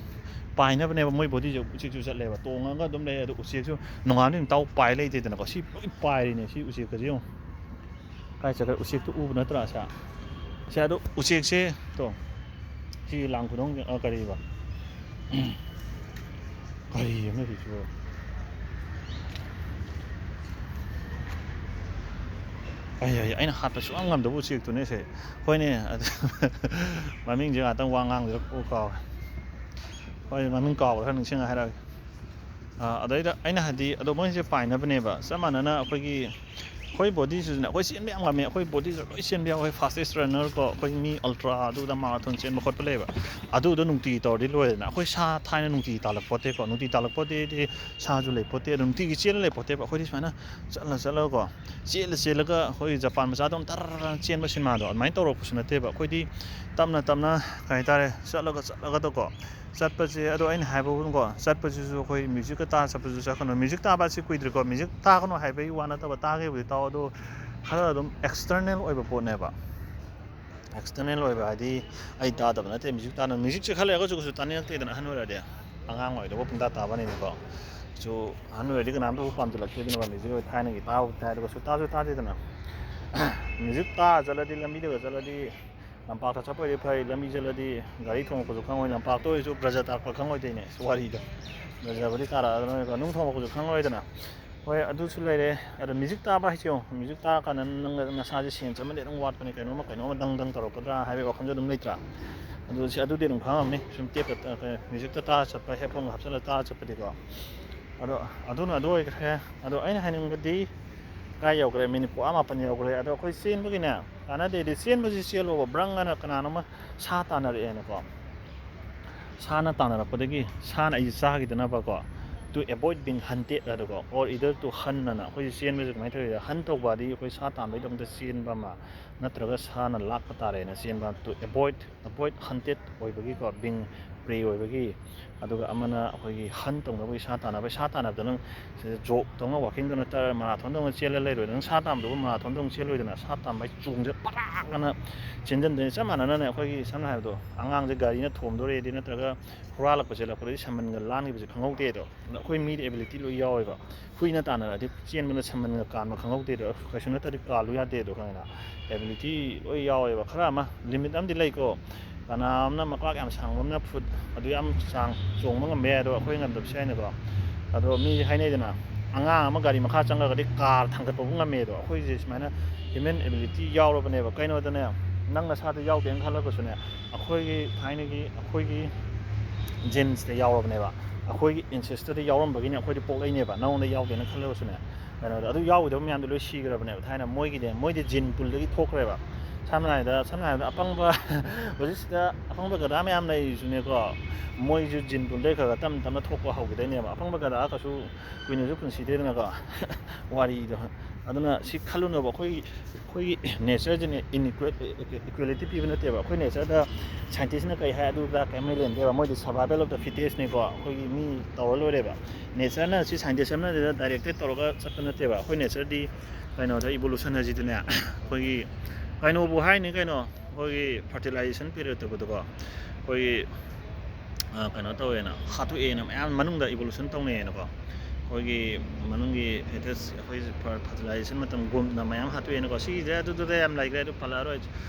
ꯄꯥꯏꯅꯕꯅꯦꯕ꯫ ꯃꯣꯏ ꯕꯣꯗꯤꯁꯦ ꯎꯆꯦꯛꯁꯨ ꯆꯠꯂꯦꯕ, ꯇꯣꯡꯉꯒ ꯑꯗꯨꯝ ꯂꯩ꯫ ꯑꯗꯣ ꯎꯆꯦꯛꯁꯨ ꯅꯣꯡꯉꯥꯟꯕꯗꯩ ꯅꯨꯃꯤꯠ ꯇꯥꯕ ꯄꯥꯏ ꯂꯩꯇꯦꯗꯅꯀꯣ꯫ ꯁꯤ ꯂꯣꯏ ꯄꯥꯏꯔꯤꯅꯦ, ꯁꯤ ꯎꯆꯦꯛꯀꯁꯦ ꯌꯦꯡꯉꯨ꯫ ꯀꯥꯏ ꯆꯠꯈ꯭ꯔꯦ? ꯎꯆꯦꯛꯇꯣ ꯎꯕ ꯅꯠꯇ꯭ꯔꯥ? ꯁꯦ, ꯁꯦ, ꯑꯗꯣ ꯎꯆꯦꯛꯁꯦ, ꯇꯣ, ꯁꯤ ꯂꯥꯡ ꯈꯨꯅꯨꯡ, ꯑ, ꯀꯔꯤꯕ? ꯀꯔꯤ ꯑꯃ ꯁꯤꯁꯨ? ꯑꯩ ꯑꯩ ꯑꯩꯅ ꯍꯥꯠꯄ ꯁꯨꯡꯉꯝ ꯉꯝꯗꯕ ꯎꯆꯦꯛꯇꯨꯅꯦ ꯁꯦ꯫ ꯍꯣꯏꯅꯦ, ꯑꯗꯨ ꯃꯃꯤꯡꯁꯦ ꯉꯥꯛꯇꯪ ꯋꯥ ꯉꯥꯡꯗ꯭ꯔꯥ ꯀꯣꯛ ꯀꯥꯎꯔꯦ꯫ ꯍꯣꯏ, ꯃꯃꯤꯡ ꯀꯥꯎꯔꯦ, ꯈꯔ ꯅꯤꯡꯁꯤꯡꯉ ꯍꯥꯏꯔꯛꯑꯒꯦ꯫ ꯑꯥ, ꯑꯗꯩꯗ ꯑꯩꯅ ꯍꯥꯏꯗꯤ, ꯑꯗꯣ ꯃꯣꯏꯁꯦ ꯄꯥꯏꯅꯕꯅꯦꯕ꯫ ꯆꯞ ꯃꯥꯟꯅꯅ ꯑꯩꯈꯣꯏꯒꯤ, ꯑꯩꯈꯣꯏ ꯕꯣꯗꯤꯁꯤꯁꯨꯅꯦ, ꯑꯩꯈꯣꯏ ꯆꯦꯟꯕ ꯌꯥꯝ ꯉꯝꯃꯦ꯫ ꯑꯩꯈꯣꯏ ꯕꯣꯗꯤꯁꯨ ꯂꯣꯏ ꯆꯦꯟꯕ ꯌꯥꯎꯋꯦ꯫ ꯐꯥꯁꯇꯦꯁ ꯔꯟꯅꯔ ꯀꯣ, ꯑꯩꯈꯣꯏ ꯃꯤ ꯑꯜꯇ꯭ꯔꯥ ꯑꯗꯨꯗ ꯃꯥꯔꯥꯊꯣꯟ ꯆꯦꯟꯕ ꯈꯣꯠꯄ ꯂꯩꯌꯦꯕ꯫ ꯑꯗꯨꯗꯣ ꯅꯨꯡꯇꯤꯒꯤ ꯇꯧꯔꯗꯤ ꯂꯣꯏꯔꯦꯗꯅ꯫ ꯑꯩꯈꯣꯏ ꯁꯥ ꯊꯥꯏꯅ ꯅꯨꯡꯇꯤꯒꯤ ꯇꯥꯜꯂꯛꯄꯣꯠꯇꯦꯀꯣ꯫ ꯅꯨꯡꯇꯤꯒꯤ ꯇꯥꯜꯂꯛꯄꯣꯠꯇꯦꯗꯤ ꯁꯥꯁꯨ ꯂꯩꯄꯣꯠꯇꯦ꯫ ꯑꯗꯨ ꯅꯨꯡꯇꯤꯒꯤ ꯆꯦꯜꯂ ꯂꯩꯄꯣꯠꯇꯦꯕ꯫ ꯑꯩꯈꯣꯏꯗꯤ ꯁꯨꯃꯥꯏꯅ ꯆꯠꯂ ꯆꯠꯂꯒꯀꯣ, ꯆꯦꯜꯂ ꯆꯦꯜꯂꯒ ꯑꯩꯈꯣꯏ ꯖꯄꯥꯟ ꯃꯆꯥꯗꯧꯅ ꯇꯔ ꯆꯦꯟꯕ ꯁꯤꯅꯦꯃꯥꯗꯣ ꯑꯗꯨꯃꯥꯏꯅ ꯇꯧꯔꯛꯄꯁꯨ ꯅꯠꯇꯦꯕ꯫ ꯑꯩꯈꯣꯏꯗꯤ ꯇꯞꯅ ꯇꯞꯅ, ꯀꯩ ꯍꯥꯏꯇꯥꯔꯦ, ꯆꯠꯂꯒ ꯆꯠꯂꯒꯗꯀꯣ, ꯆꯠꯄꯁꯦ, ꯑꯗꯣ ꯑꯩꯅ ꯍꯥꯏꯕꯒꯨꯝꯀꯣ, ꯆꯠꯄꯁꯤꯁꯨ ꯑꯩꯈꯣꯏ ꯃ꯭ꯌꯨꯖꯤꯛꯀ ꯇꯥ ꯆꯠꯄꯁꯨ ꯆꯠꯀꯅꯨ꯫ ꯃ꯭ꯌꯨꯖꯤꯛ ꯇꯥꯕ ꯑꯁꯤ ꯀꯨꯏꯗ꯭ꯔꯤꯀꯣ꯫ ꯃ꯭ꯌꯨꯖꯤꯛ ꯇꯥꯒꯅꯨ ꯍꯥꯏꯕꯒꯤ ꯋꯥ ꯅꯠꯇꯕ, ꯇꯥꯒꯦꯕꯨꯗꯤ ꯇꯥꯎ, ꯑꯗꯣ ꯈꯔ ꯑꯗꯨꯝ ꯑꯦꯛꯁꯇꯔꯅꯦꯜ ꯑꯣꯏꯕ ꯄꯣꯠꯅꯦꯕ꯫ ꯑꯦꯛꯁꯇꯔꯅꯦꯜ ꯑꯣꯏꯕ ꯍꯥꯏꯗꯤ ꯑꯩ ꯇꯥꯗꯕ ꯅꯠꯇꯦ꯫ ꯃ꯭ꯌꯨꯖꯤꯛ ꯇꯥꯅ, ꯃ꯭ꯌꯨꯖꯤꯛꯁꯦ ꯈꯔ ꯂꯩꯔꯒꯁꯨ ꯀꯩꯁꯨ ꯇꯥꯅꯤꯡꯉꯛꯇꯦꯗꯅ, ꯑꯍꯟ ꯑꯣꯏꯔꯗꯤ꯫ ꯑꯉꯥꯡ ꯑꯣꯏꯔꯤꯗꯕꯨ ꯄꯨꯡꯇꯥ ꯇꯥꯕꯅꯤꯅꯀꯣ꯫ ꯁꯨ ꯑꯍꯟ ꯑꯣꯏꯔꯗꯤ ꯀꯅꯥꯝꯇꯕꯨ ꯄꯥꯝꯁꯤꯜꯂꯛꯇꯦꯗꯅ꯫ ꯃ꯭ꯌꯨꯖꯤꯛ ꯑꯣꯏ ꯊꯥꯏꯅꯒꯤ ꯇꯥꯕ ꯇꯥꯏ, ꯑꯗꯨꯒ ꯁꯨ ꯇꯥꯁꯨ ꯇꯥꯗꯦꯗꯅ꯫ ꯃ꯭ꯌꯨꯖꯤꯛ ꯇꯥ ꯆꯠꯂꯗꯤ, ꯂꯝꯕꯤꯗꯒ ꯆꯠꯂꯗꯤ, ꯂꯝꯄꯥꯛꯇ ꯆꯠꯄ ꯑꯣꯏꯔꯗꯤ ꯐꯩ, ꯂꯝꯕꯤ ꯆꯠꯂꯗꯤ ꯒꯥꯔꯤ ꯊꯣꯡꯉꯛꯄꯁꯨ ꯈꯪꯉꯣꯏ, ꯂꯝꯄꯥꯛꯇ ꯑꯣꯏꯔꯁꯨ ꯕ꯭ꯔꯖ ꯇꯥꯛꯄ ꯈꯪꯉꯣꯏꯗꯣꯏꯅꯦ꯫ ꯋꯥꯔꯤꯗꯣ ꯕ꯭ꯔꯖꯕꯨꯗꯤ ꯇꯥꯔꯛꯑꯗꯕꯅꯤꯀꯣ, ꯅꯨꯡ ꯊꯣꯡꯉꯛꯄꯁꯨ ꯈꯪꯉꯔꯣꯏꯗꯅ꯫ ꯍꯣꯏ, ꯑꯗꯨꯁꯨ ꯂꯩꯔꯦ꯫ ꯑꯗꯣ ꯃ꯭ꯌꯨꯖꯤꯛ ꯇꯥꯕ ꯍꯥꯏꯁꯦ ꯌꯦꯡꯉꯣ, ꯃ꯭ꯌꯨꯖꯤꯛ ꯇꯥꯔꯀꯥꯟꯗ ꯅꯪ ꯅꯁꯥꯁꯦ ꯁꯦꯟꯁ ꯑꯃꯗꯤ ꯑꯗꯨꯝ ꯋꯥꯠꯄꯅꯦ, ꯀꯩꯅꯣꯝꯃ ꯀꯩꯅꯣꯝꯃ ꯗꯪ ꯗꯪ ꯇꯧꯔꯛꯀꯗ꯭ꯔꯥ ꯍꯥꯏꯕꯒꯤ ꯋꯥꯈꯜꯁꯨ ꯑꯗꯨꯝ ꯂꯩꯇ꯭ꯔꯥ? ꯑꯗꯨ ꯁꯤ, ꯑꯗꯨꯗꯤ ꯑꯗꯨꯝ ꯈꯪꯉꯝꯅꯤ꯫ ꯁꯨꯝ ꯇꯦꯞꯇ, ꯃ꯭ꯌꯨꯖꯤꯛꯇ ꯇꯥꯔ ꯆꯠꯄ, ꯍꯦꯠꯐꯣꯟꯒ ꯍꯥꯞꯆꯜꯂ ꯇꯥꯔ ꯆꯠꯄꯗꯤꯀꯣ꯫ ꯑꯗꯣ ꯑꯗꯨꯅ ꯑꯗꯨ ꯑꯣꯏꯈ꯭ꯔꯦ꯫ ꯑꯗꯣ ꯑꯩꯅ ꯍꯥꯏꯅꯤꯡꯕꯗꯤ, ꯀꯥꯏ ꯌꯧꯈ꯭ꯔꯦ? ꯃꯤꯅꯤꯠ ꯄꯨꯡ ꯃꯥꯄꯟ ꯌꯧꯈ꯭ꯔꯦ꯫ ꯑꯗꯣ ꯑꯩꯈꯣꯏ ꯆꯦꯟꯕꯒꯤꯅꯦ, ꯀꯥꯟꯅꯗꯦꯗꯤ, ꯆꯦꯟꯕꯁꯤ ꯆꯦꯜꯂꯣꯕ, ꯕ꯭ꯔꯪ ꯑꯅ ꯀꯅꯥꯅꯣꯝꯃ ꯁꯥ ꯇꯥꯟꯅꯔꯛꯑꯦꯅꯀꯣ꯫ ꯁꯥꯅ ꯇꯥꯟꯅꯔꯛꯄꯗꯒꯤ ꯁꯥꯅ ꯑꯩꯁꯦ ꯆꯥꯈꯤꯗꯅꯕꯀꯣ, to avoid being hunted ꯍꯥꯏꯗꯀꯣ, or either to hunt ꯑꯅ꯫ ꯑꯩꯈꯣꯏꯁꯦ ꯆꯦꯟꯕꯁꯦ ꯀꯃꯥꯏꯅ ꯇꯧꯔꯤꯗ? ꯍꯟ ꯇꯧꯕ ꯍꯥꯏꯗꯤ ꯑꯩꯈꯣꯏ ꯁꯥ ꯇꯥꯟꯕꯒꯤꯗꯃꯛꯇ ꯆꯦꯟꯕ ꯑꯃ, ꯅꯠꯇ꯭ꯔꯒ ꯁꯥꯅ ꯂꯥꯛꯄ ꯇꯥꯔꯦꯅ ꯆꯦꯟꯕ, to avoid, avoid hunted ꯑꯣꯏꯕꯒꯤꯀꯣ, being prey ꯑꯣꯏꯕꯒꯤ꯫ ꯑꯗꯨꯒ ꯑꯃꯅ ꯑꯩꯈꯣꯏꯒꯤ ꯍꯟ ꯇꯧꯅꯕꯒꯤ, ꯁꯥ ꯇꯥꯟꯅꯕꯒꯤ꯫ ꯁꯥ ꯇꯥꯟꯅꯕꯗ ꯅꯪ ꯁꯤꯗ ꯖꯣꯛ ꯇꯧꯅ, ꯋꯥꯀꯤꯡ ꯇꯧꯅ ꯇꯔ ꯃꯔꯥꯊꯣꯟ ꯇꯧꯅ ꯆꯦꯜꯂ ꯂꯩꯔꯣꯏ꯫ ꯅꯪ ꯁꯥ ꯇꯥꯟꯕꯗꯨꯕꯨ ꯃꯔꯥꯊꯣꯟ ꯇꯧꯅ ꯆꯦꯜꯂꯣꯏꯗꯅ꯫ ꯁꯥ ꯇꯥꯟꯕ ꯍꯥꯏ ꯆꯣꯡꯁꯦ ꯄꯔꯥꯛꯑꯅ ꯆꯦꯟꯁꯤꯟꯗꯣꯏꯅꯤ꯫ ꯆꯞ ꯃꯥꯟꯅꯅꯅꯦ, ꯑꯩꯈꯣꯏꯒꯤ ꯁꯝꯅ ꯍꯥꯏꯔꯕꯗ ꯑꯉꯥꯡꯁꯦ ꯒꯥꯔꯤꯅ ꯊꯣꯝꯗꯣꯔꯦꯗꯤ ꯅꯠꯇ꯭ꯔꯒ ꯍꯨꯔꯥꯜꯂꯛꯄ ꯆꯦꯜꯂꯛꯄꯗꯗꯤ ꯁꯝꯕꯟꯒ ꯂꯥꯟꯈꯤꯕꯁꯦ ꯈꯪꯍꯧꯗꯦꯗꯣ꯫ ꯑꯩꯈꯣꯏ ꯃꯤꯗꯤ ꯑꯦꯕꯤꯂꯤꯇꯤ ꯂꯣꯏ ꯌꯥꯎꯋꯦꯕ꯫ ꯍꯨꯏꯅ ꯇꯥꯟꯅꯔꯛꯑꯗꯤ ꯆꯦꯟꯕꯅ ꯁꯝꯕꯟꯒ ꯀꯥꯟꯕ ꯈꯪꯍꯧꯗꯦꯗꯣ꯫ ꯀꯩꯁꯨ ꯅꯠꯇ꯭ꯔꯗꯤ ꯀꯥꯜꯂꯨ ꯌꯥꯗꯦꯗꯣ, ꯈꯪꯉꯦꯅ? ꯑꯦꯕꯤꯂꯤꯇꯤ ꯂꯣꯏ ꯌꯥꯎꯋꯦꯕ꯫ ꯈꯔ ꯑꯃ ꯂꯤꯃꯤꯠ ꯑꯃꯗꯤ ꯂꯩꯀꯣ꯫ ꯀꯅꯥ ꯑꯃꯅ ꯃꯀ꯭ꯂꯥꯛ ꯌꯥꯝ ꯁꯥꯡꯕ ꯑꯃꯅ ꯐꯨꯠ ꯑꯗꯨ ꯌꯥꯝ ꯁꯥꯡ ꯆꯣꯡꯕ ꯉꯝꯕ ꯌꯥꯏ, ꯑꯗꯣ ꯑꯩꯈꯣꯏ ꯉꯝꯗꯕꯁꯨ ꯌꯥꯏꯅꯀꯣ꯫ ꯑꯗꯣ ꯃꯤ ꯍꯥꯏꯅꯩꯗꯅ, ꯑꯉꯥꯡ ꯑꯃ ꯒꯥꯔꯤ ꯃꯈꯥ ꯆꯪꯈ꯭ꯔꯒꯗꯤ ꯀꯥꯔ ꯊꯥꯡꯒꯠꯄꯕꯨ ꯉꯝꯃꯦ꯫ ꯑꯗꯣ ꯑꯩꯈꯣꯏꯁꯦ ꯁꯨꯃꯥꯏꯅ ꯍ꯭ꯌꯨꯃꯦꯟ ꯑꯦꯕꯤꯂꯤꯇꯤ ꯌꯥꯎꯔꯕꯅꯦꯕ꯫ ꯀꯩꯅꯣꯗꯅꯦ, ꯅꯪ ꯅꯁꯥꯗ ꯌꯥꯎꯗꯦꯅ ꯈꯜꯂꯒꯁꯨꯅꯦ, ꯑꯩꯈꯣꯏꯒꯤ ꯊꯥꯏꯅꯒꯤ ꯑꯩꯈꯣꯏꯒꯤ ꯖꯤꯟꯁꯇ ꯌꯥꯎꯔꯕꯅꯦꯕ, ꯑꯩꯈꯣꯏꯒꯤ ꯑꯦꯟꯁꯦꯁꯇꯔꯗ ꯌꯥꯎꯔꯝꯕꯒꯤꯅꯦ ꯑꯩꯈꯣꯏꯗꯤ ꯄꯣꯛꯂꯛꯏꯅꯦꯕ꯫ ꯅꯉꯣꯟꯗ ꯌꯥꯎꯗꯦꯅ ꯈꯜꯂꯒꯁꯨꯅꯦ, ꯀꯩꯅꯣꯗ ꯑꯗꯨ ꯌꯥꯎꯒꯗꯕ ꯃꯌꯥꯝꯗꯣ ꯂꯣꯏ ꯁꯤꯈ꯭ꯔꯕꯅꯦꯕ꯫ ꯊꯥꯏꯅ ꯃꯣꯏꯒꯤꯗꯤ, ꯃꯣꯏꯗꯤ ꯖꯤꯟ ꯄꯨꯜꯗꯒꯤ ꯊꯣꯛꯈ꯭ꯔꯦꯕ꯫ ꯁꯝꯅ ꯍꯥꯏꯔꯕꯗ, ꯁꯝꯅ ꯍꯥꯏꯔꯕꯗ ꯑꯄꯪꯕ, ꯍꯧꯖꯤꯛꯁꯤꯗ ꯑꯄꯪꯕ ꯒꯙꯥ ꯃꯌꯥꯝ ꯂꯩꯔꯤꯁꯤꯅꯦꯀꯣ, ꯃꯣꯏꯁꯨ ꯖꯤꯟ ꯄꯨꯜꯗꯒꯤ ꯈꯔ ꯈꯔ ꯇꯞꯅ ꯇꯞꯅ ꯊꯣꯛꯄ ꯍꯧꯈꯤꯗꯣꯏꯅꯦꯕ꯫ ꯑꯄꯪꯕ ꯒꯙꯥ ꯀꯩꯁꯨ ꯀꯨꯏꯅꯁꯨ ꯄꯨꯟꯁꯤꯗꯦꯗꯅꯀꯣ꯫ ꯋꯥꯔꯤꯗꯣ꯫ ꯑꯗꯨꯅ ꯁꯤ ꯈꯜꯂꯨꯅꯣꯕ, ꯑꯩꯈꯣꯏꯒꯤ, ꯑꯩꯈꯣꯏꯒꯤ ꯅꯦꯆꯔꯁꯤꯅ ꯏꯟꯏꯀ꯭ꯋꯦꯂꯤꯇꯤ ꯄꯤꯕ ꯅꯠꯇꯦꯕ꯫ ꯑꯩꯈꯣꯏ ꯅꯦꯆꯔꯗ ꯁꯥꯏꯟꯇꯤꯁꯅ ꯀꯩ ꯍꯥꯏ, ꯑꯗꯨꯗ ꯀꯔꯤꯝ ꯂꯩꯔꯝꯗꯦꯕ꯫ ꯃꯣꯏꯗꯤ survival of the fittest ꯅꯤꯀꯣ, ꯑꯩꯈꯣꯏꯒꯤ ꯃꯤ ꯇꯧꯔ ꯂꯣꯏꯔꯦꯕ꯫ ꯅꯦꯆꯔꯅ ꯁꯤ ꯁꯥꯏꯟꯇꯤꯁ ꯑꯃꯅ ꯗꯥꯏꯔꯦꯛꯇꯦꯠ ꯇꯧꯔꯒ ꯆꯠꯄ ꯅꯠꯇꯦꯕ꯫ ꯑꯩꯈꯣꯏ ꯅꯦꯆꯔꯗꯤ ꯀꯩꯅꯣꯗ, ꯏꯕꯣꯂꯨꯁꯟ ꯍꯥꯏꯁꯤꯗꯤꯅꯦ, ꯑꯩꯈꯣꯏꯒꯤ ꯀꯩꯅꯣꯕꯨ ꯍꯥꯏꯅꯤ ꯀꯩꯅꯣ, ꯑꯩꯈꯣꯏꯒꯤ fertilization period ꯇꯧꯕꯗꯀꯣ, ꯑꯩꯈꯣꯏꯒꯤ ꯑ, ꯀꯩꯅꯣ ꯇꯧꯋꯦꯅ, ꯍꯥꯠꯇꯣꯛꯑꯦꯅ ꯃꯌꯥꯝ ꯃꯅꯨꯡꯗ ꯏꯕꯣꯂꯨꯁꯟ ꯇꯧꯅꯩꯌꯦꯅꯀꯣ꯫ ꯑꯩꯈꯣꯏꯒꯤ ꯃꯅꯨꯡꯒꯤ fetus, ꯑꯩꯈꯣꯏ fertilization ꯃꯇꯝ ꯒꯨꯝꯅ ꯃꯌꯥꯝ ꯍꯥꯠꯇꯣꯛꯑꯦꯅꯀꯣ꯫ ꯁꯤꯁꯦ ꯑꯗꯨꯗꯨꯗ ꯌꯥꯝ ꯂꯩꯈ꯭ꯔꯦ, ꯑꯗꯨ ꯄꯜꯂꯛꯑꯔꯣꯏ,